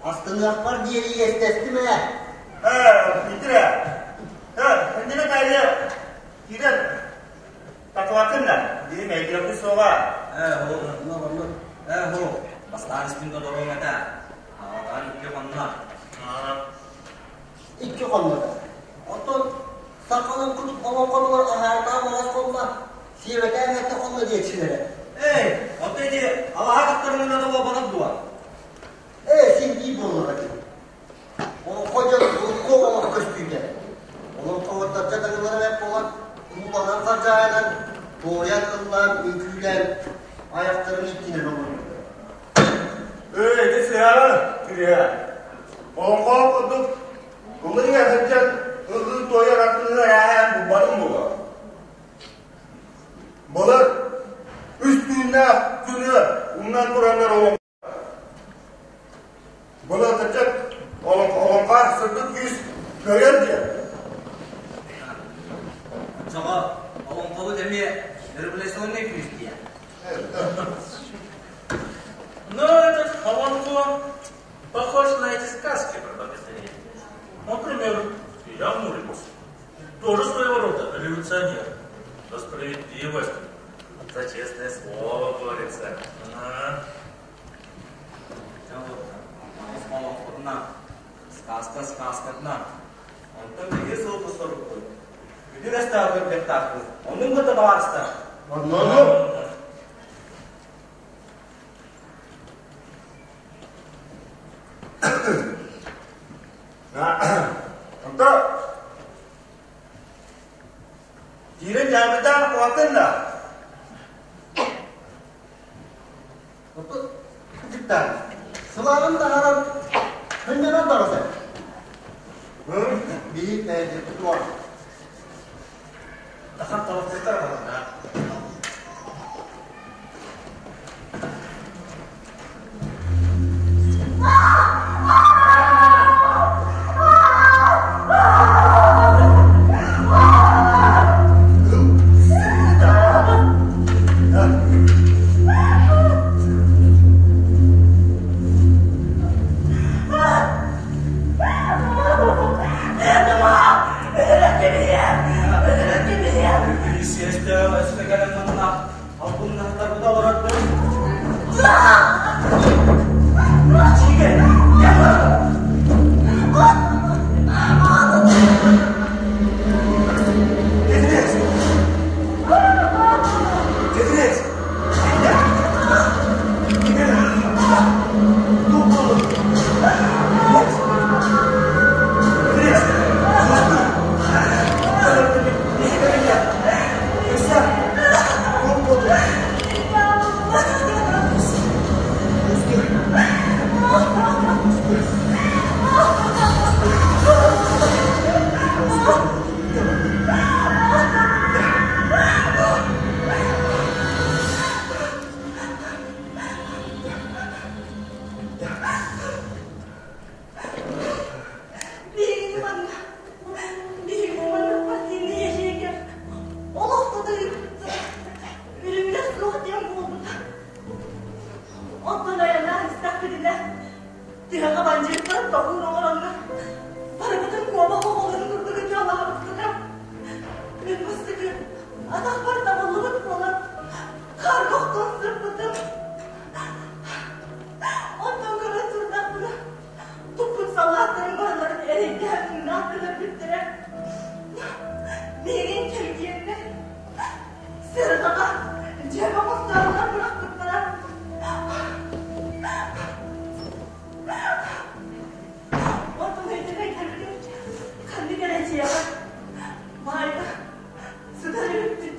астыныахпар диэри иэстэстим ээ. Ээ, итирэ. Ээ, иннинэ таарыйа киирэн Татуатын да, биһи мэйдиэхпит суоҕа. Ээ, һоо, ээ, һоо, бастаан испин да доруоҥ этэ. Аҕатаан икки хонно. Икки хонно да. Оттон сахалар курдук олоҥхолугар аһаардаах оҕос хонно, сиэбэтээн этэ хонно диэччилэрэ. Эй, оттон ити алаһа кыттарыҥына да буолбатах дуо? Ээ, син биир буоллаҕа дии. Олоҥхо дьон урукку олох көстүүтэ. Олоҥхоһуттарга таҥылара бэрт буолан, кууланан хардьаайанан, туойан ыллаан, үҥкүүлээн, айахтарын ииттинэн олорбуттар. Эй, ити сыһаҕы, кириһэ. Олоҥхо курдук ыллыҥа сылдьан ыллыы туойар аттыгар ааһан булбатым буолуо. Былыр дьиҥнээх күнү умнан тураннар олоҥхо Былатычык олоҥхо сырдык күүс кыайар диэн. Оччоҕо олоҥхобут эмиэ революционный күүс диэн. Но этот Олонхо похож на эти сказки про богатырей. Например, Илья Муромец тоже своего рода революционер. За справедливость, за честное слово борется. А? Олоҥхотунан, сказка сказкатынан. Онтон биһиги сылбы сорукпут. Күдүр өстөөх көрбөхтаахпыт. Оннун кытта табаарыстар. Оннуну. Онто киирэн дьаабыдаан куһатын да. Дьиктаан, сылааҕын таһааран сынньанан барыта. Биһи бэйэбит Тахан талахтыттар балана. Биһигини манна, биһиги манна партийнай ячейка олох тутуйбуттара, үрүҥнэр суох диэн буолбута. Оттон айаннаан истэхпитинэ, тыаҕа бандьыыттар тоһуур оҥороннор, барыбытын куобах оҕолорун курдук ытыалаабыттара. Мин бастакы атахпар табыллыбыт буолан, хаарга охтон сыппытым. Онтон көрөн турдахпына, туппут саллааттарын барыларын эрэйдээн муҥнаах өлөрбүттэрэ. Миигин кэлгиэннэр сырҕаҕа дьиэбэ хостооннор бырахпыттара. Оттон өйдөнөн кэлбитим, ханнык эрэ дьиэҕэ баайга сытар эбиппит.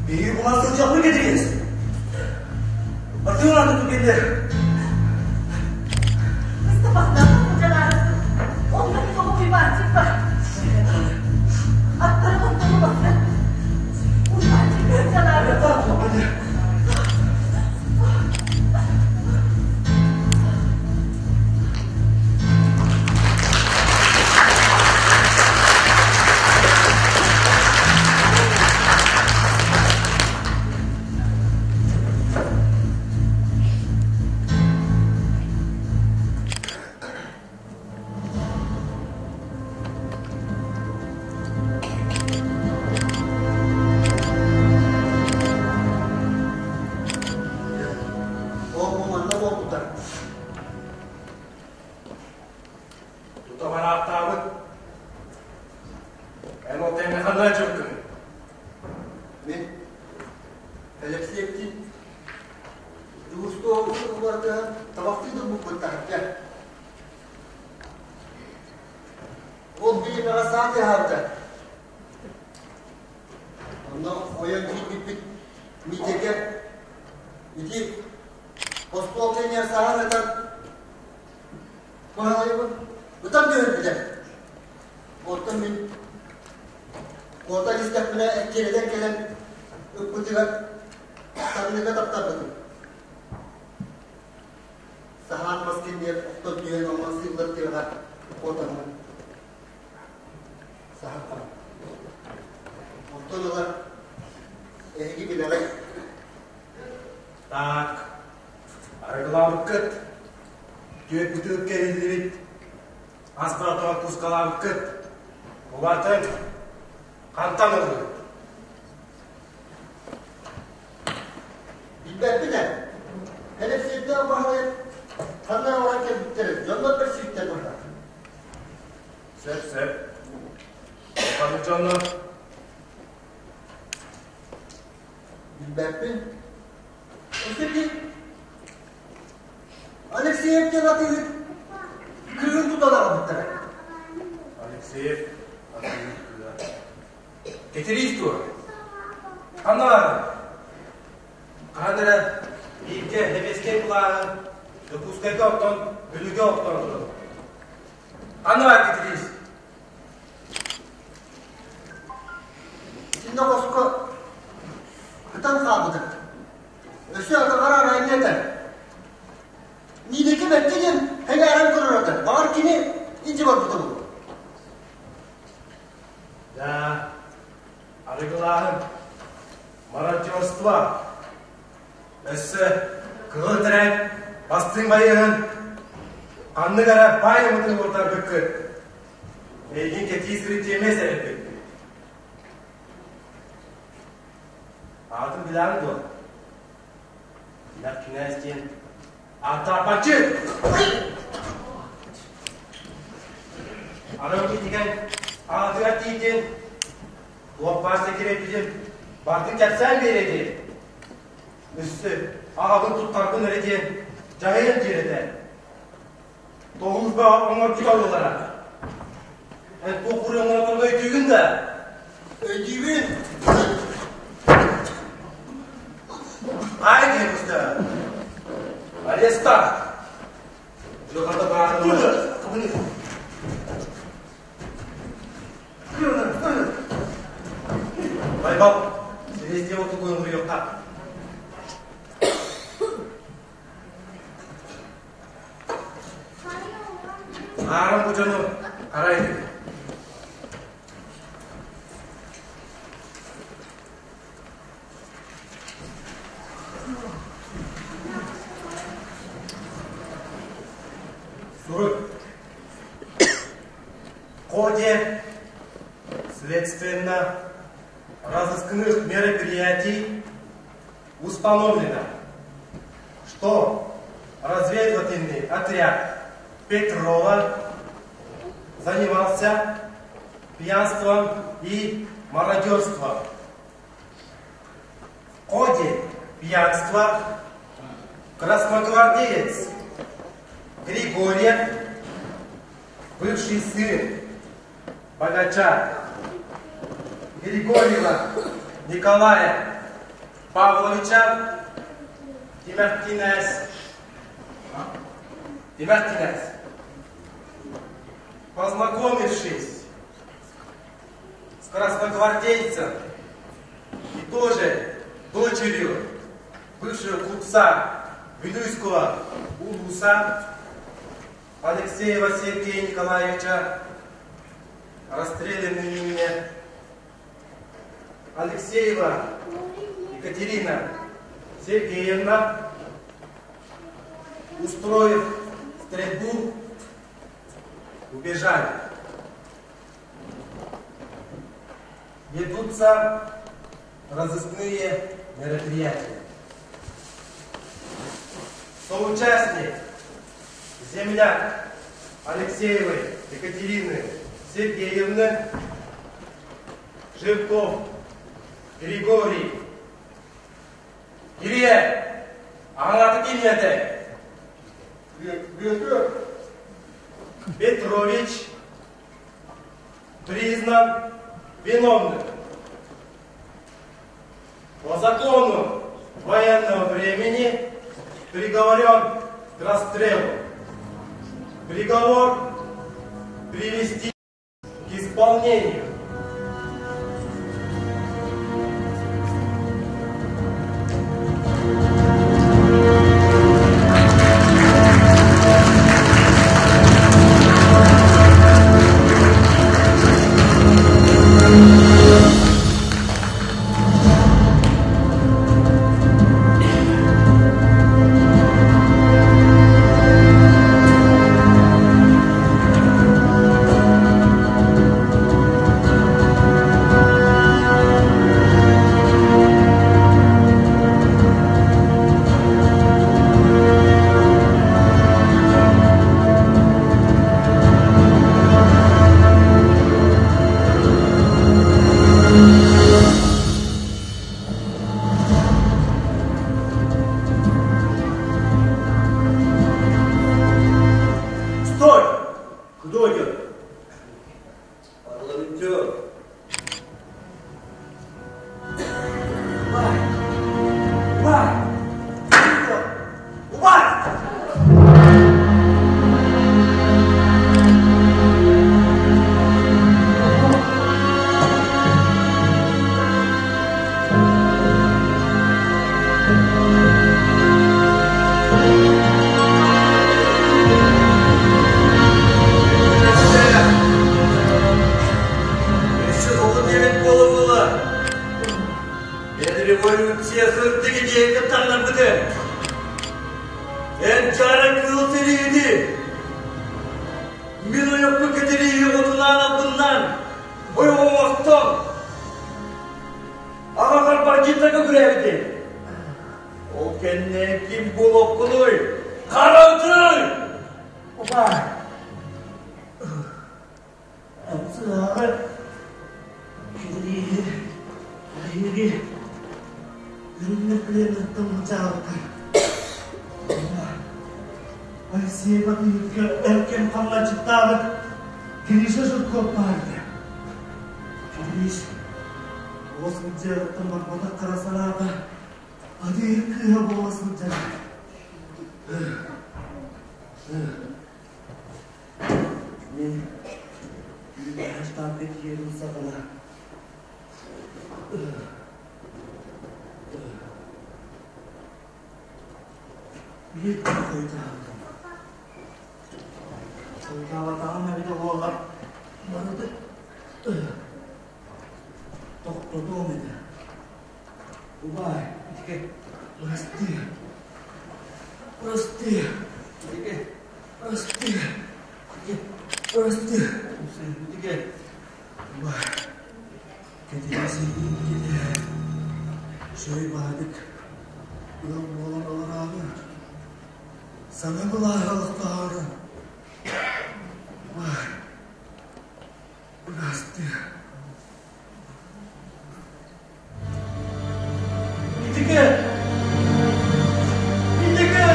Биһиги булан сылдьахпыт этигиз. Атыылааны түгэннэр. Мыстапахтан сылдьалаарыспыт. Онно мин оҕо Уйбаанчык бар. Аттары онтон басты. Уйбаанчык сылдьалаарыспыт. Ол бу манна буолбута. Тута бараахтаабыт. Эн ол тэҥҥэ ханна дьылгын? Мин Алексеевтин Дьулустуоҕу уларытыһан табахтыы да булбут таһырдьа. Ол бириэмэҕэ саа тыаһаабыта. Онно ойон киирбиппит Митягэ ити остуол кэннигэр саһан ытан Баһылайбын ытан түһэрбитэ. Оттон мин куотан истэхпинэ эккирэтэн кэлэн ыппытыгар санныга таптарбытым. Саһаан мас кэннигэр охтон түһэн онон сыыллар тыаҕа куотаммын саһан хаалбытым. Онтон ыла эһиги билэҕит. Так, арыгылаабыккыт, түөрт бытыылка иһиллибит, ас баратыгар кускалаабыккыт. Улаатын, хантан ыллыгыт? Билбэппин ээ. Кэлэпсиэрдээх Баһылай ханна баран кэлбиттэрин, дьоннор бэрсибиттэр быһа. Сөп, сөп. Ханнык дьоннор? Билбэппин. Өссө Алексеев диэн атыыһыт кыыһын тутан аҕалбыттара. Алексеев атыыһыт кыыһа. Кэтириис дуо? Ханна баарын? Хаһан эрэ бииргэ Лэбиэскэй былааһын Дьокуускайга оттон Бүлүүгэ охторо турар. Ханна баар Кэтириис? Итиннэ хоско ытан хаалбыта. Өссө атаҕар араанньа этэ. Миидэки бэркэ диэн сэҥээрэн көрөр этэ. Баҕар кини илдьэ барбыта буолуо. Да, арыгылааһын, мародерство, өссө кыһыл этэрээт бастыҥ байыаһын ханнык эрэ баай омутун уурдарбыккыт. Эйигин кэтии сырыт диэмэ сэрэппиппит. Аатын билэҕин дуо? Билэр кинээс диэн ааттааппаччы! Аны итигэн аатыгар тиийдин, туох баар сэкирэппитин бартын кэпсээн биэрэ диэн. Өссө аҕабын туттарбын эрэ диэн дьаһайан диир этэ. Тоҕус оҥорбут аллара. Эн туох буруй оҥорторго өйдүүгүн да? Өйдүүбүн. Ай диэбитэ. Ареста. Дьылҕата баарын Байбал, силиэстийэ отугун уруйуохха. Аарым бу дьону арай Суруй. В ходе следственно разыскных мероприятий установлено, что разведывательный отряд Петрова занимался пьянством и мародерством. В ходе пьянства красногвардеец Григорьев, бывший сын богача Григорьева Николая Павловича Тимертинес Тимертинес, познакомившись с красногвардейцем и тоже дочерью бывшего купца Вилюйского Улуса Алексеева Сергея Николаевича, расстрелянный ныне Алексеева Екатерина Сергеевна, устроив стрельбу, убежали. Ведутся разыскные мероприятия. Соучастник, земляк Алексеевой Екатерины Сергеевны, Жирков Григорий Кирия, аңлаты килмәде. Петрович признан виновным. По закону военного времени приговорен к расстрелу. Приговор привести к исполнению. Стой! Куда идет? Парламентер. Убай! Убай! Убай! Өссө тоҕо диэбит буола-буола. Эн революция сырдык идеятын таҥнарбыты. Эн чаара кыыл сэриини. Мин ойохпун кэтирииһи отунаан албыннаан, ойоҕо оҥостон, аҕаҕар бандьыыттарга күрээбитим. Ол кэннэ ким буолуохпунуй? Хараҥтый! Убай! Сыаҕы кэтирииһи эһиги үрүҥнэр племеттан мучаабыттар. Алексей Батыевка эр кэм хамначчыттаабыт Гриша Жирков баар этэ. Кэтириис оҕо сылдьыаҕыттан барбатах хара санаата атыыр кыыһа буола сылдьар. Мин үүнээһи штабка тиийэрим саҕана биир күн хойутаабытым. Хойутаабатаҕым эбитэ буоллар барыта тохтотуом этэ. Убаай, прости, прости, прости, прости. Убаай, кэтириисийдиин кэтээ, шөй баадык, ыал буолан олораары, саҥа былааһы олохтоһоору. Убаай, прости. Итигэ! Итигэ!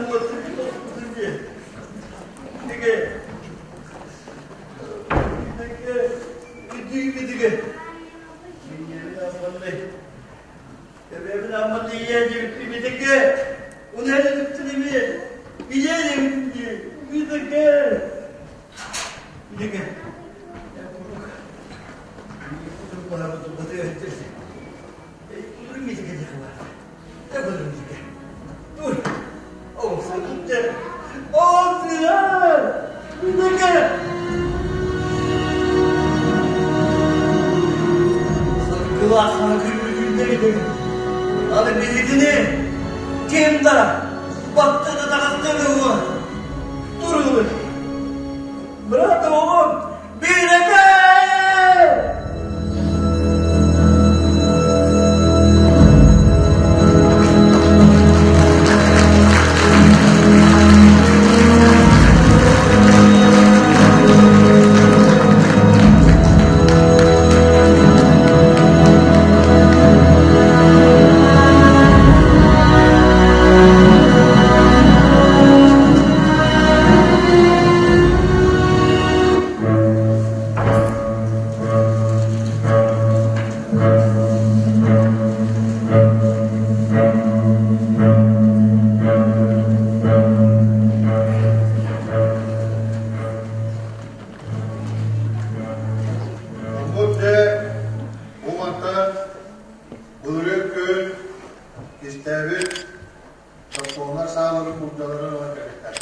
уотун дии. Бигэ. Бигэ. Бигэ бигэ. Эбэбин амматы ийэ диэбиппин битэкэ. Унаһын үтүктүн ими. Ийэ диэбитим дии. Битэкэ. Битэкэ. Аны биһигини ким да баттата таҕыстыны туругун Брат оҕом бирэкэ! Оннук дьэ бу мантан былырыын күн кистээбит Сокуоннар сааларын булдаларын ылан кэлиттэр.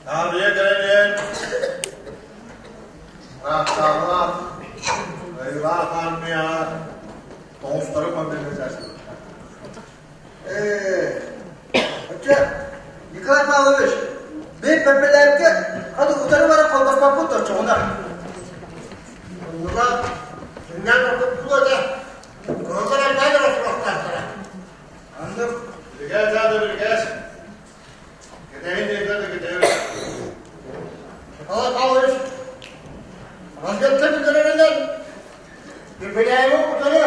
Наадыйа кэлэн иһэн ыраахтааҕылаах, айылаах армияҕа тоҕустары мобилизациялыахтар. Ээ, оччо Николай Павлович, бэйэ пэппэлээргэ хады утары баран холбоспоппут оччоҕуна. Оннуга сынньаан ордук буолуо этэ. Кыһыллар элбээн эрэ суохтаахтара. Аннык Бирикээс аата бирикээс. Кэтэһин диэтэ да кэтэһин. Николай Павлович, разведка бүтэрэринэн Пепеляева утары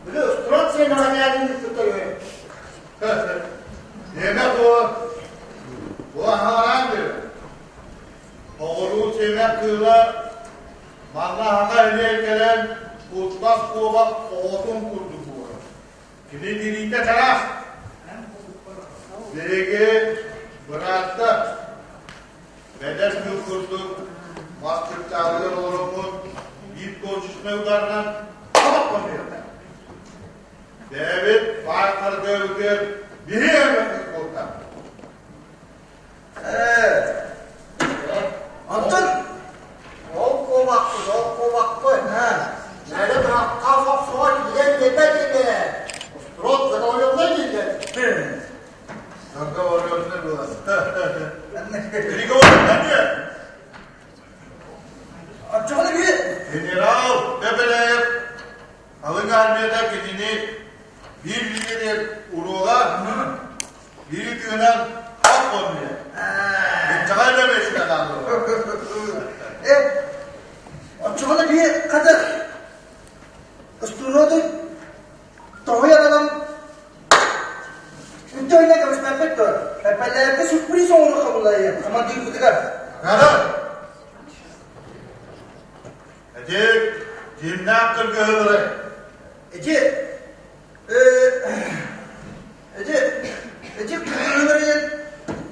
били стройция наҕанаатын кытта үһү. Сиэмэх буо, бу аһаҕараан диир. Оҕуруу сиэмэх кыыла манна аһаҕа илиэн кэлэн куттас куобах оҕотун курдук буолар. Кини тириитэ чараас. Биһиги бырааттар бэдэр күн курдук мас чыпчаалыгар олороммут биир точечнай ударынан олох хомуйата. Бэйэбит баар харгыабытыгар биһи эмэхпит буолта. Ээ, онтон Ол куобахпыт, ол куобахпыт. Мээнэ бырахха сохсоҕо киирэн биэрбэт дииллэрэ. Строк заговоренный дииллэр. Заговоренный была. Переговоры нет. Оччоҕуна биир Генерал Пепеляев Алыҥ армията кинини биир линиялыыр уруога биир тыынан хат буолуо. Инчэҕэй да бэйсинэ Э, оччоҕуна биир хата устуруотун тоһуйан ылан үтүөннэ көмүспэппит дуо? Пэппэлээргэ сюрприз оҥоруохха булларыйа командирбытыгар. Ага. Эти кимнээх кыргыһыылары? Эти эти эти кыргыһыылары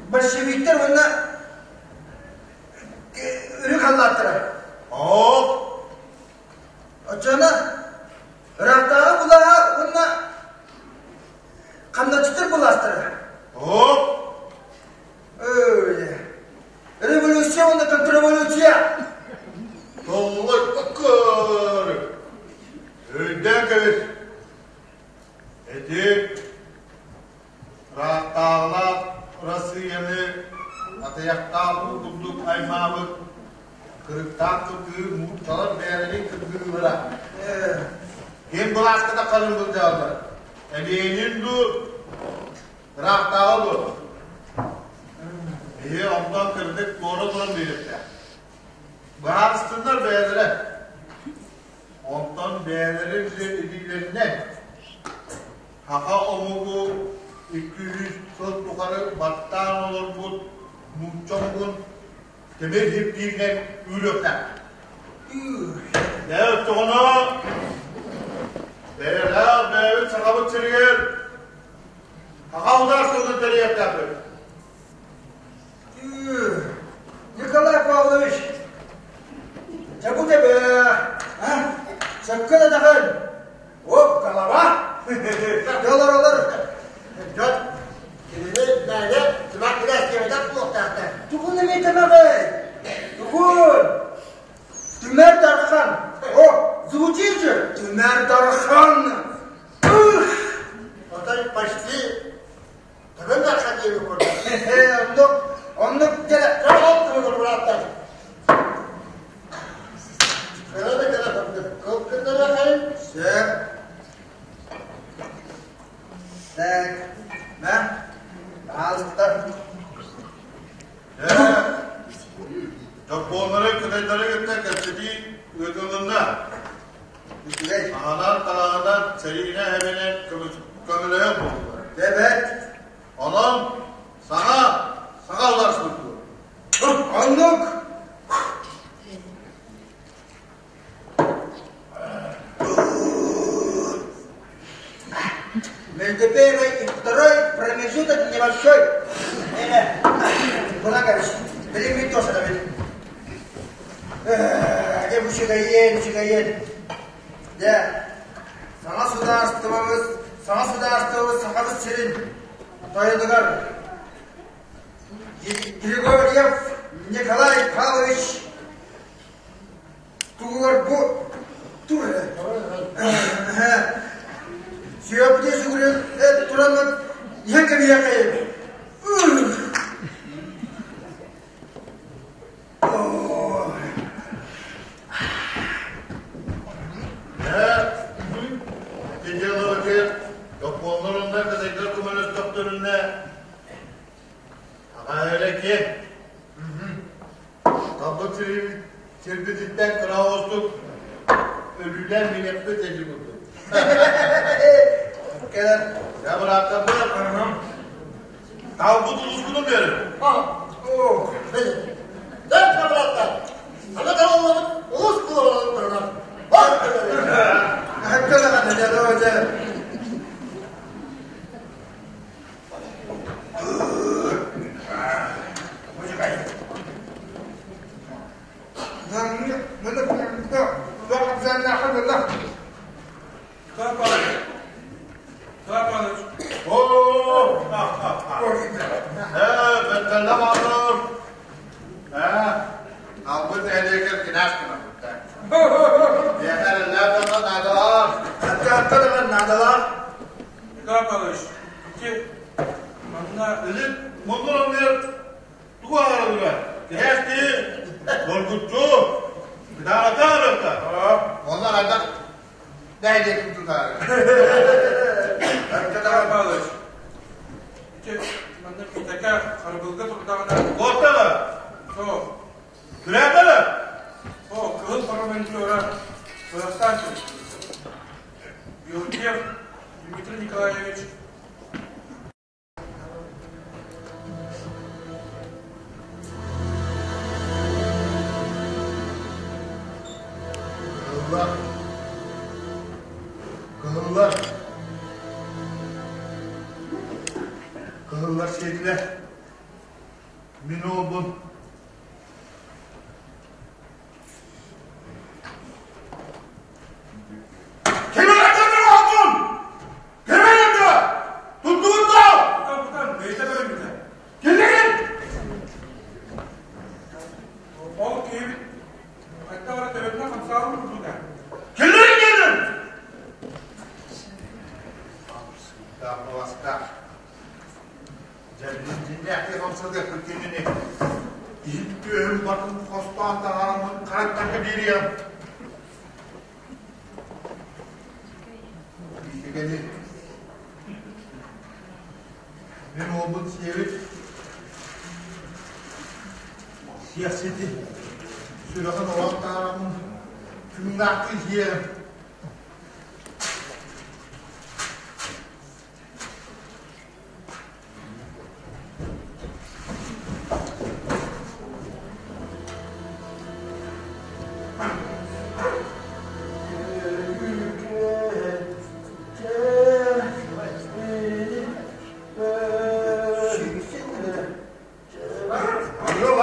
большевиктар уонна үрүҥ халлааттара. Оок. Оччоҕуна ыраахтааҕы былааһа уонна хамначчыттар былаастара. Оок. Революция уонна контрреволюция! Толлой ыккары! Өйдөөн кэбис! Ити ыраахтааҕылаах Россияны атыйахтаах уу курдук аймаабыт кырыктаах кыргыы муурталар бэйэлэрин кыргыылара. Ким былааска таххарын былдьааллар? Ленин дуу, Ыраахтааҕы дуо? Биһи онтон кырдык туора туран биэриэхтээх. Быһаарыстыннар бэйэлэрэ. Онтон бэйэлэрин илиилэринэн саха омугу 200 сыл тухары баттаан олорбут нуучча омугун тимир сиппииринэн үүрүөхтээх. Дьэ, оччоҕуна бэйэлээх бэйэбит Сахабыт сиригэр саха ударствотын тэрийиэхтээхпит. Николай Павлович, дьэ бу тэбэ, а? Сөпкө да даҕын. Оп, голова! Олор, олор. Дьон, кинини мээнэ тымак килээстиэбэтэх буолуохтаахтар. Тугун эмиэ тымаҕый? Тугун? Түмэр Дархан. О, звучит же! Түмэр Дархан! Ух! Отой почти Тыгын Дархан диэби курдук. Оннук, оннук дьэ. Ол тыгын бырааттар. Кыра да кыра курдук. Кыл кыннарыахайын. Сөп. Так, на, пожалуйста. Дьоппуоннары, кытайдары кытта кэпсэтии ыытылынна. Үчүгэй. Аһанан, таҥаһынан, сэриинэ эбинэн көмөлөһөр буоллулар. Эбэт. Онон саҥа, саҥа уларсыбыт. Оннук. Между первой и второй промежуток небольшой. Эме, Бунакович, били тоже давид. Дьэ, бу үчүгэйиэн, үчүгэйиэн. Дьэ, саҥа судаарыстыбабыт, саҥа судаарыстыбабыт Сахабыт сирин тойонугар Григорьев Николай Павлович тугугар бу тур сүөппүтэ сүгүрүн тураммыт иһэн кэбиһиэххэйин. Ити дьыалабытыгар докумуоннар уонна кытайдар көмөлөстөхтөрүнэ аҕа эрэ киэҥ. Талбыт сирбититтэн кыра оҕустук өлүүлээн минэппит эдьи курдук. Кэлэр. Дьэ, бырааттарбыт, талбыт улуускутун биэрин. Дьэ, бырааттар, аны талыллыбыт улуус буоларын туһунан бар Николай Павлович, Николай Павлович. Оо, ээ, бэттэллэ бааллар. Ээ, албын нэһилиэгэр кинээс гынабыт. Диэхэр эллээх дьонно наадалар. Атта даҕан наадалар. Николай Павлович, ити манна Илин муннун оннугар тугу аҕалаллар? Кинээс киһи доргуччу, кытаанахтан ырытта. Онно хайдах нэһилиэкпит тутаары. Николай Павлович, ити манна Питака харабылга турдаҕына Куоттала! Суох. Күрээтэлэ! О, кыһыл парламентера Казахстан Георгиев Дмитрий Николаевич. Кыһыллар. Кыһыллар. Кыһыллар сиэтилэр. Мин уолбун Кимиэхэ оҕобун? Кимиэхэ? Туттубут Бутан, бутан, бэйэтэ бэрэммитэ. Киллэрин! Ол киһибит хайдах эрэ төбөтүнэн хамсаабыт курдуга. Киллэрин диэтим! Даах Дьэ, дьиҥнээхтик хамсатыахпыт кинини. Иһит түөһүн батын хостоон таһаараммын хараттарга биэриэм. Биитэгэни мин уолбут сиэбит сиэхсити сүрэҕин ороон таһаараммын тыыннаахтыы сиэм.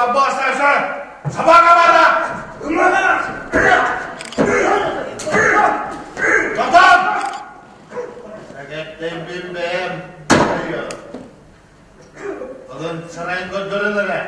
Аббаасааса! Сабаага бара! Тотон! Сэгэттэммин бэйэм Ылын сарайын көрдөрөн эрэ.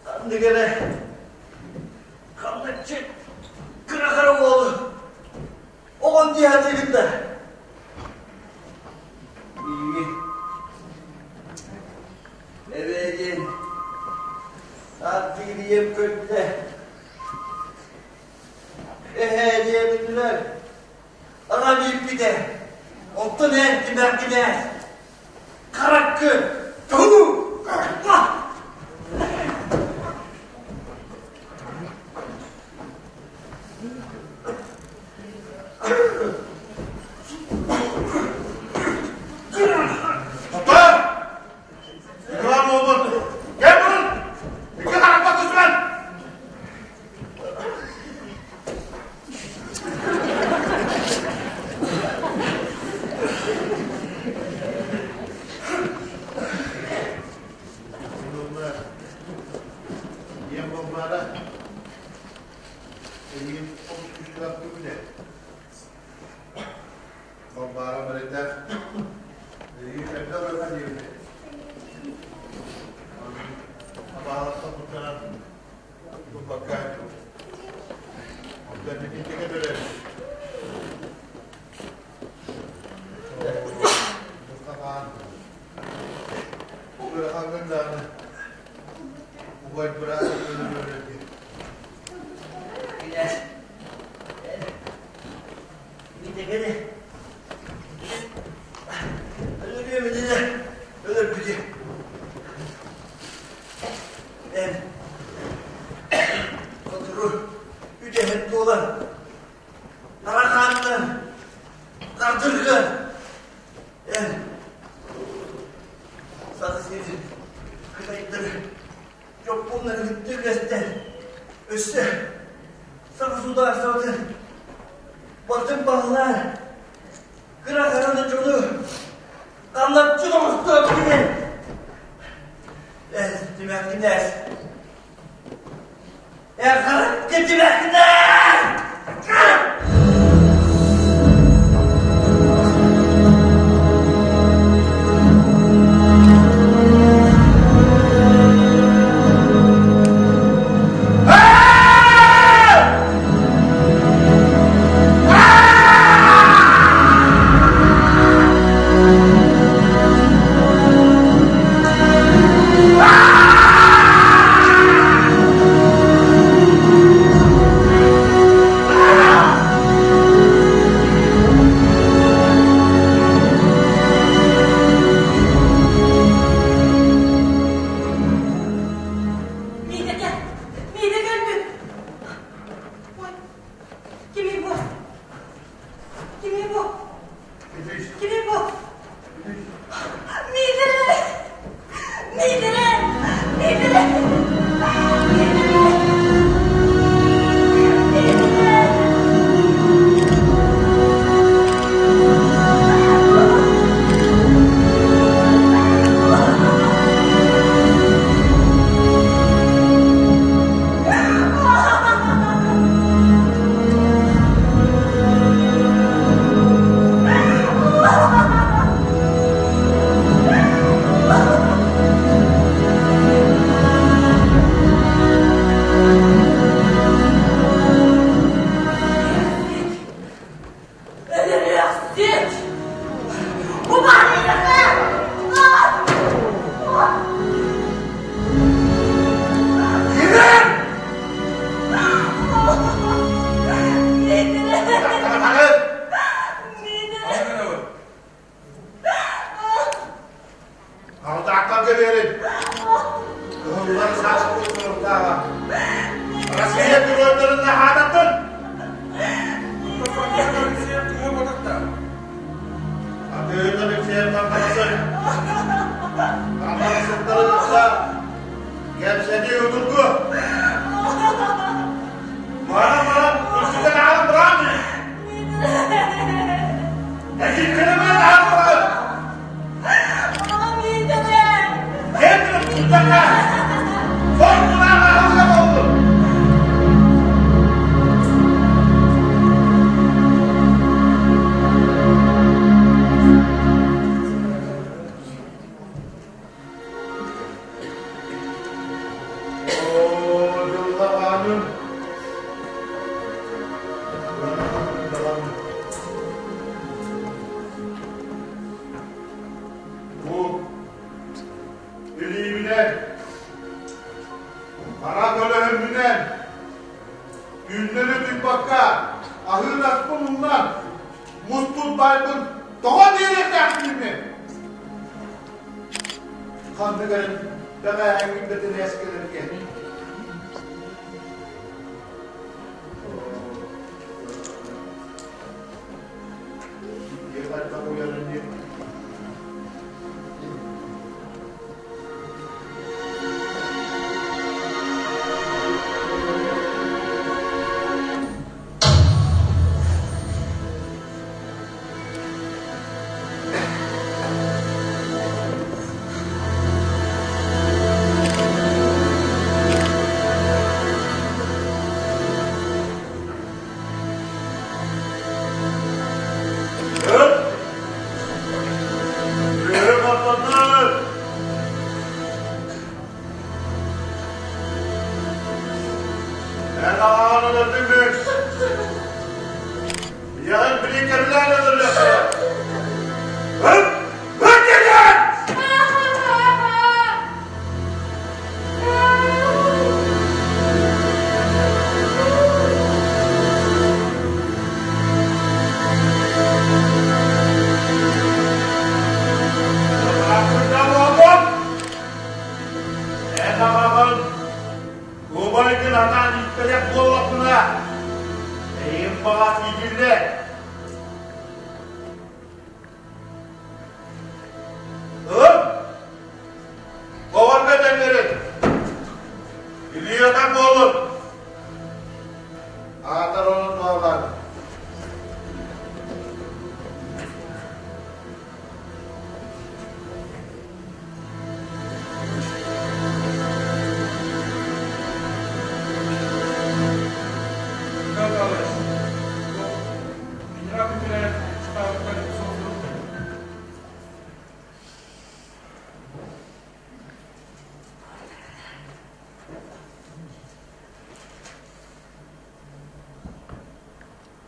Ханнык эрэ хамначчы кыра хара уолу оҕон дии сатыыгын да Миигин эбээ диэн ааттыыр ийэм көрдө эһээ диэбитилэр аҕам ииппитэ оттон эн тимэхкинээс Хараккы тугу Тотор! Икрам уолбут! Кэл бурун! Икки харакка түсмэн! Ийэм Балбаара эйигин олус күүстээх түбүнэ. Балбаара бэрэйдээх эйигин эрдэ ылыаха диэбитэ. Абаалаттан куттанан Туппакка Онтон итинтигэ төрөөбүт. Мустафаан ыарахаҥҥын даҕаны убай быраас өлөрүөрэ Кинээс Митэкэни өлөрүөм иннинэ өлөрбүтү Эн сотору үдэһит буолан тарахаанна тардырга эн Саха сирин кытайдары дьоппуоннары кытта үлэстэн өссө саха судаарыстыбатын бартын баһылаан кыра хараны дьону Хамначчы оҥостон билэн Тимэхинээс Эн харакка тимэхинээс Миитэкэ, Миитэкэ өлбүт. Ой, кимий бу? Кимий бу? Кимий бу? Миитэрэ! Миитэрэ! Миитэрэ! Миитэрэ! Миитэрэ! Өлөрүөхсүт! Убаһыйыха! Алтаахтан кэлээрин. Кыһыллар саас курдуктааҕа. Буоллаҕа кэпсэтии утургу. Баран баран көрсүтэн аҕалан баран. Экиккэнэмэн аҕалан баран. Кентин туттарга. Соргунаах аҕалга болдун. Бу илиибинэн, хара көлөһүммүнэн, түүннэри утуйбакка аһыыр аспын умнан, муспут баайбын тоҕо биэриэхтээхпиний мин? Ханнык эрэ бэҕэһээҥҥи бэтэрээскэлэргэ Эн аҕаҕын өлөрдүҥ Ийэҕин билин кэбилээн өлөрүөхтэрэ. Ыт! Ыт диэн! Эн аҕаҕын Убайгын анаан ииппэтэх буоллахпына, эйигин баҕас иитиллэ. Ыл, оҕорго тэҥнэрин, илии-атах буолун. Аатар онон туһалаан. Михаил Павлович, генерал Петряев штабыттан суох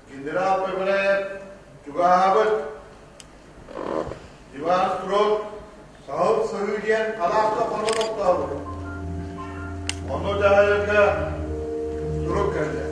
Генерал Петряев чугаһаабыт Иван Строд Саһыл Сыһыы диэн алааска хонон охтообут. Ону дьаһайарга сурук кэллэ.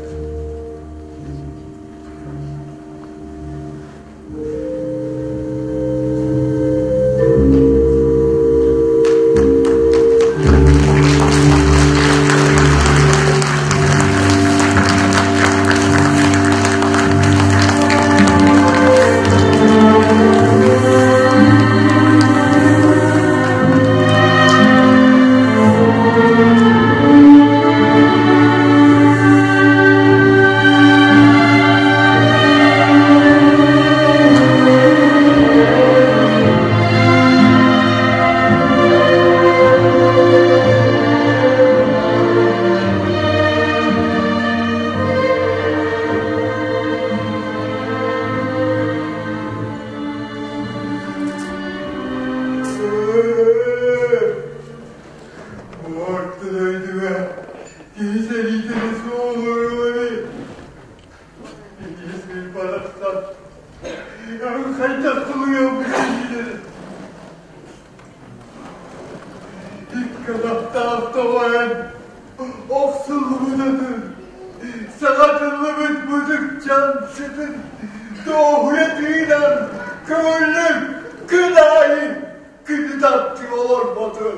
Орто дойдуга киһи сэриитин суолуруй. Итиис барахсан хайдах тулуйуом билиилэр. Икки тоҕойон охсуллубут атын, саҕатыллыбыт мутукчан сытын дуоһуйа тыынан көҥүллүк күн аайы күнү таптыы олорботун.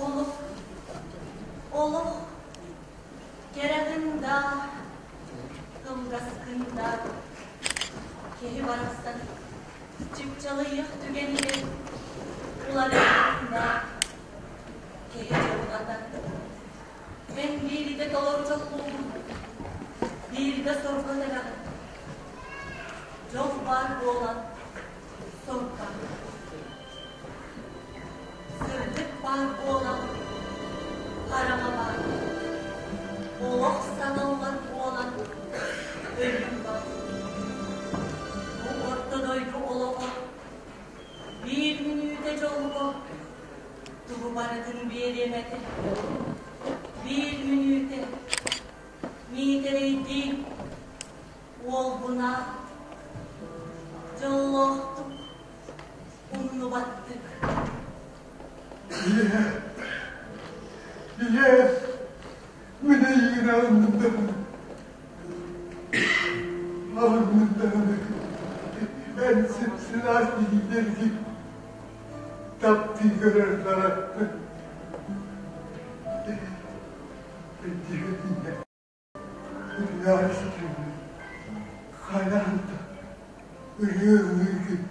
Олох, олох кэрэҕин да, кылгаскын да, киһи барахсан. барахсан чыпчалыйыах түгэнигэр уларыйбытынан киһи дьылҕата. Эн биирдэ толору дьоллуубун, биирдэ сорго тэбэҕин. Дьол баар буолан сор баар. Сырдык баар буолан хараҥа баар. Олох саналлар буолан өлүү баар. Бу орто дойду олоҕо биир мүнүүтэ дьолго тугу барытын биэриэм этэ. Биир мүнүүтэ Миитэрэйдиин уолбунаан дьоллоохтук умнубаттык. Ийэ, ийэ, мин эйигин алынным даҕаны, алынным даҕаны, эн сып-сылаас илиилэргин таптыы көрөр харахпын. Хайаан да ырыа ыллыыгын.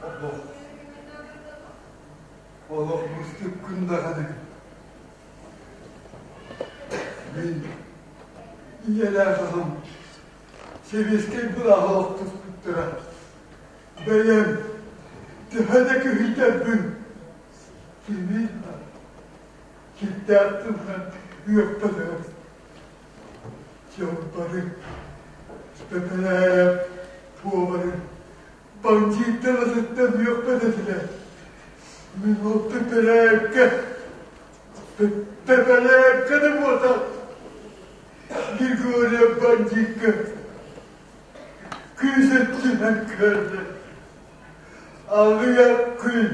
Олох, олох мустуккун даҕаны. Мин ийэлээх аҕам сэбиэскэй былааҕы охтуспуттара. Бэйэм төһө да кыһыйдарбын кими кирдээх тылынан үөхпэтэҕим. Дьон бары Пепелээйэп повары бандьыыттар атыттан үөхпэт этилэр. Мин ол Пепелээйэпкэ Пепелээйэпкэ да буолтах Григорьев бандьыыкка күүс өттүнэн көрдө. Аҕыйах күн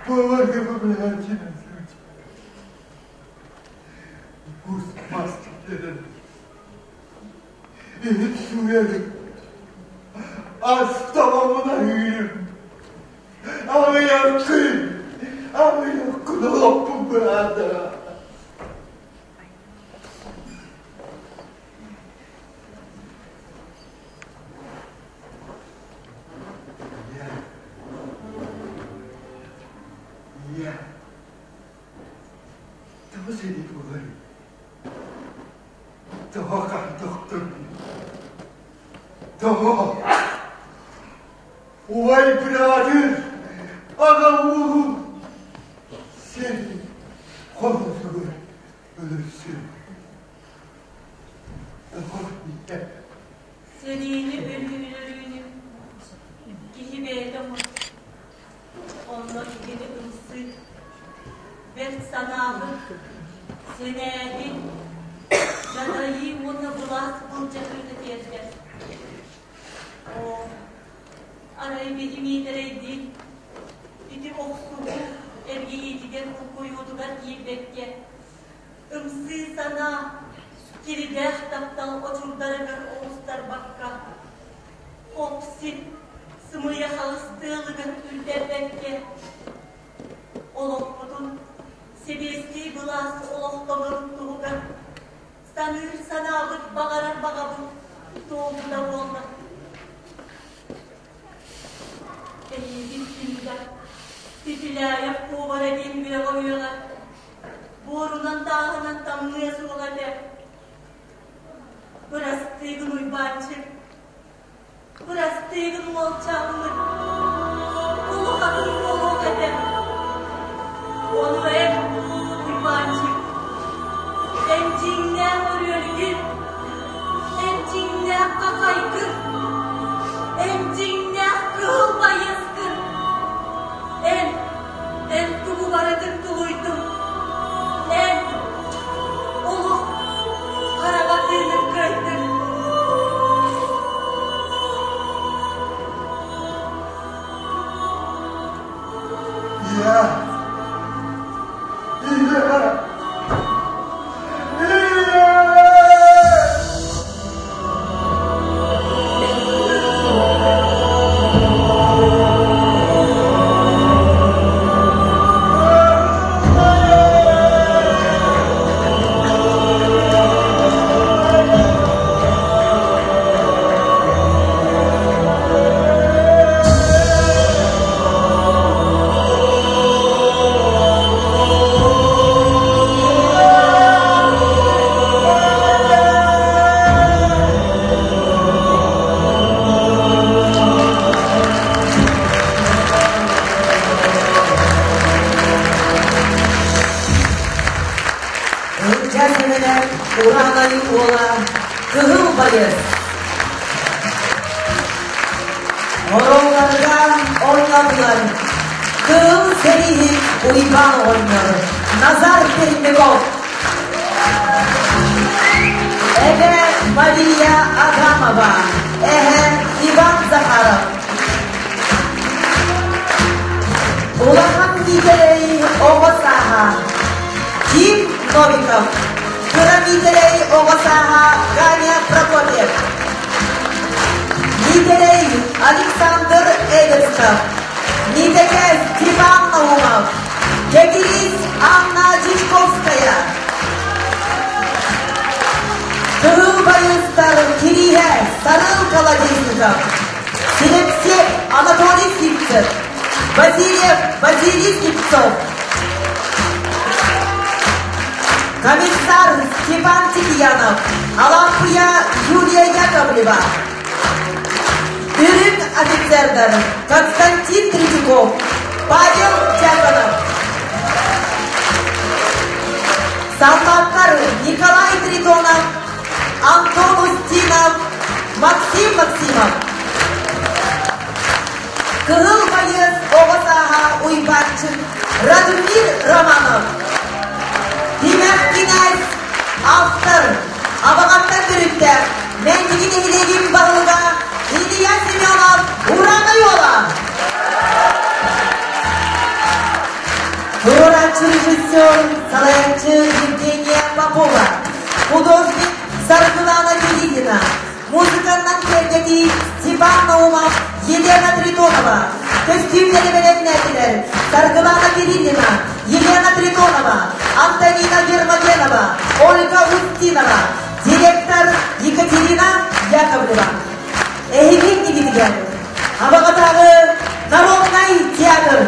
поварга көмөлөһөөччүнэн сылдьар. Кус мас киллэрэн иһит сууйарым, ас табамын аһыырым. Аҕыйах күн, аҕыйах күн олохпун быраатара. Ийэ, ийэ, тоҕо сэрии буоларый? Тоҕо хантохторбун? Тоҕо? Убай быраатын, аҕа уолун сэрии хонуутугар өлөрсүн. Тоҕо ийэ? Сэриини өлүүнү киһи бэйэтэ оҥорор. Онно киһини ымсыы, бэрт санаабыт, сэнээһин, дьадайыы уонна былаас былдьаһыыта тиэрдэр. Оо, арай биһи Миитэрэйдиин ити охсуһуу эргийиитигэр буккуйуутугар киирбэккэ, ымсыы санаа, киридээх таптал очурдарыгар оҕустарбакка, хоп-сип, сымыйа хаҕыс тыалыгар үрдэрбэккэ, олохпутун сэбиэскэй былаас олохтонорун туһугар саныыр санаабыт, баҕарар баҕабыт туолбута буолла. Эйигин ким да Пепеляев повара диэн үөҕэ-үөҕэ буорунан тааһынан тамныа суоҕа этэ. Бырастыыгын Уйбаанчык, бырастыыгын уолчааммыт, улахатын буолуох этэ. Ону эн, Уйбаанчык, эн дьиҥнээх өрүөлгүн, эн дьиҥнээх хахайгын, эн дьиҥнээх кыһыл байыаскын, эн, эн тугу барытын тулуйдуҥ, эн. Ылдьаа Сэмэнэп Ураанай уола Кыһыл Байыс. Оруолларга оонньоотулар Кыһыл сэрииһит Уйбаан оҕонньор Назар Пермяков, Эбэ Мария Адамова, эһэ Иван Захаров. Улахан Миитэрэй оҕо сааһа Ким Новиков, кыра Миитэрэй оҕо сааһа Ганя Прокопьев, Миитэрэй Александр Эверстов, Миитэкэ Степан Наумов, Кэтириис Анна Дьячковская, Кыһыл байыастар Кирииһэ Сарыл Колодезников, Силэпсиэп Анатолий Сивцев, Васильев Василий Слепцов, комиссар Степан Тихиянов, Алампыя Юлия Яковлева, Үрүҥ офицердар Константин Третьяков, Павел Дьяконов, Саллааттар Николай Тритонов, Антон Устинов, Максим Максимов. Кыһыл байыас оҕо сааһа Уйбаанчык Радмир Романов. Тимэх кинээс автор Абаҕаттан төрүттээх Мэнтиги нэһилиэгин баһылыга Илья Семенов Ураанай уола. Туруорааччы режиссер, салайааччы Евгения Попова, художник Саргылана Кириллина, музыканнан киэргэтии Степан Наумов, Елена Тритонова, көстүүмнэри бэлэмнээтилэр Саргылана Кириллина, Елена Тритонова, Антонина Гермогенова, Ольга Устинова, директор Екатерина Яковлева. Эһиги иннигитигэр Абаҕатааҕы народнай театр.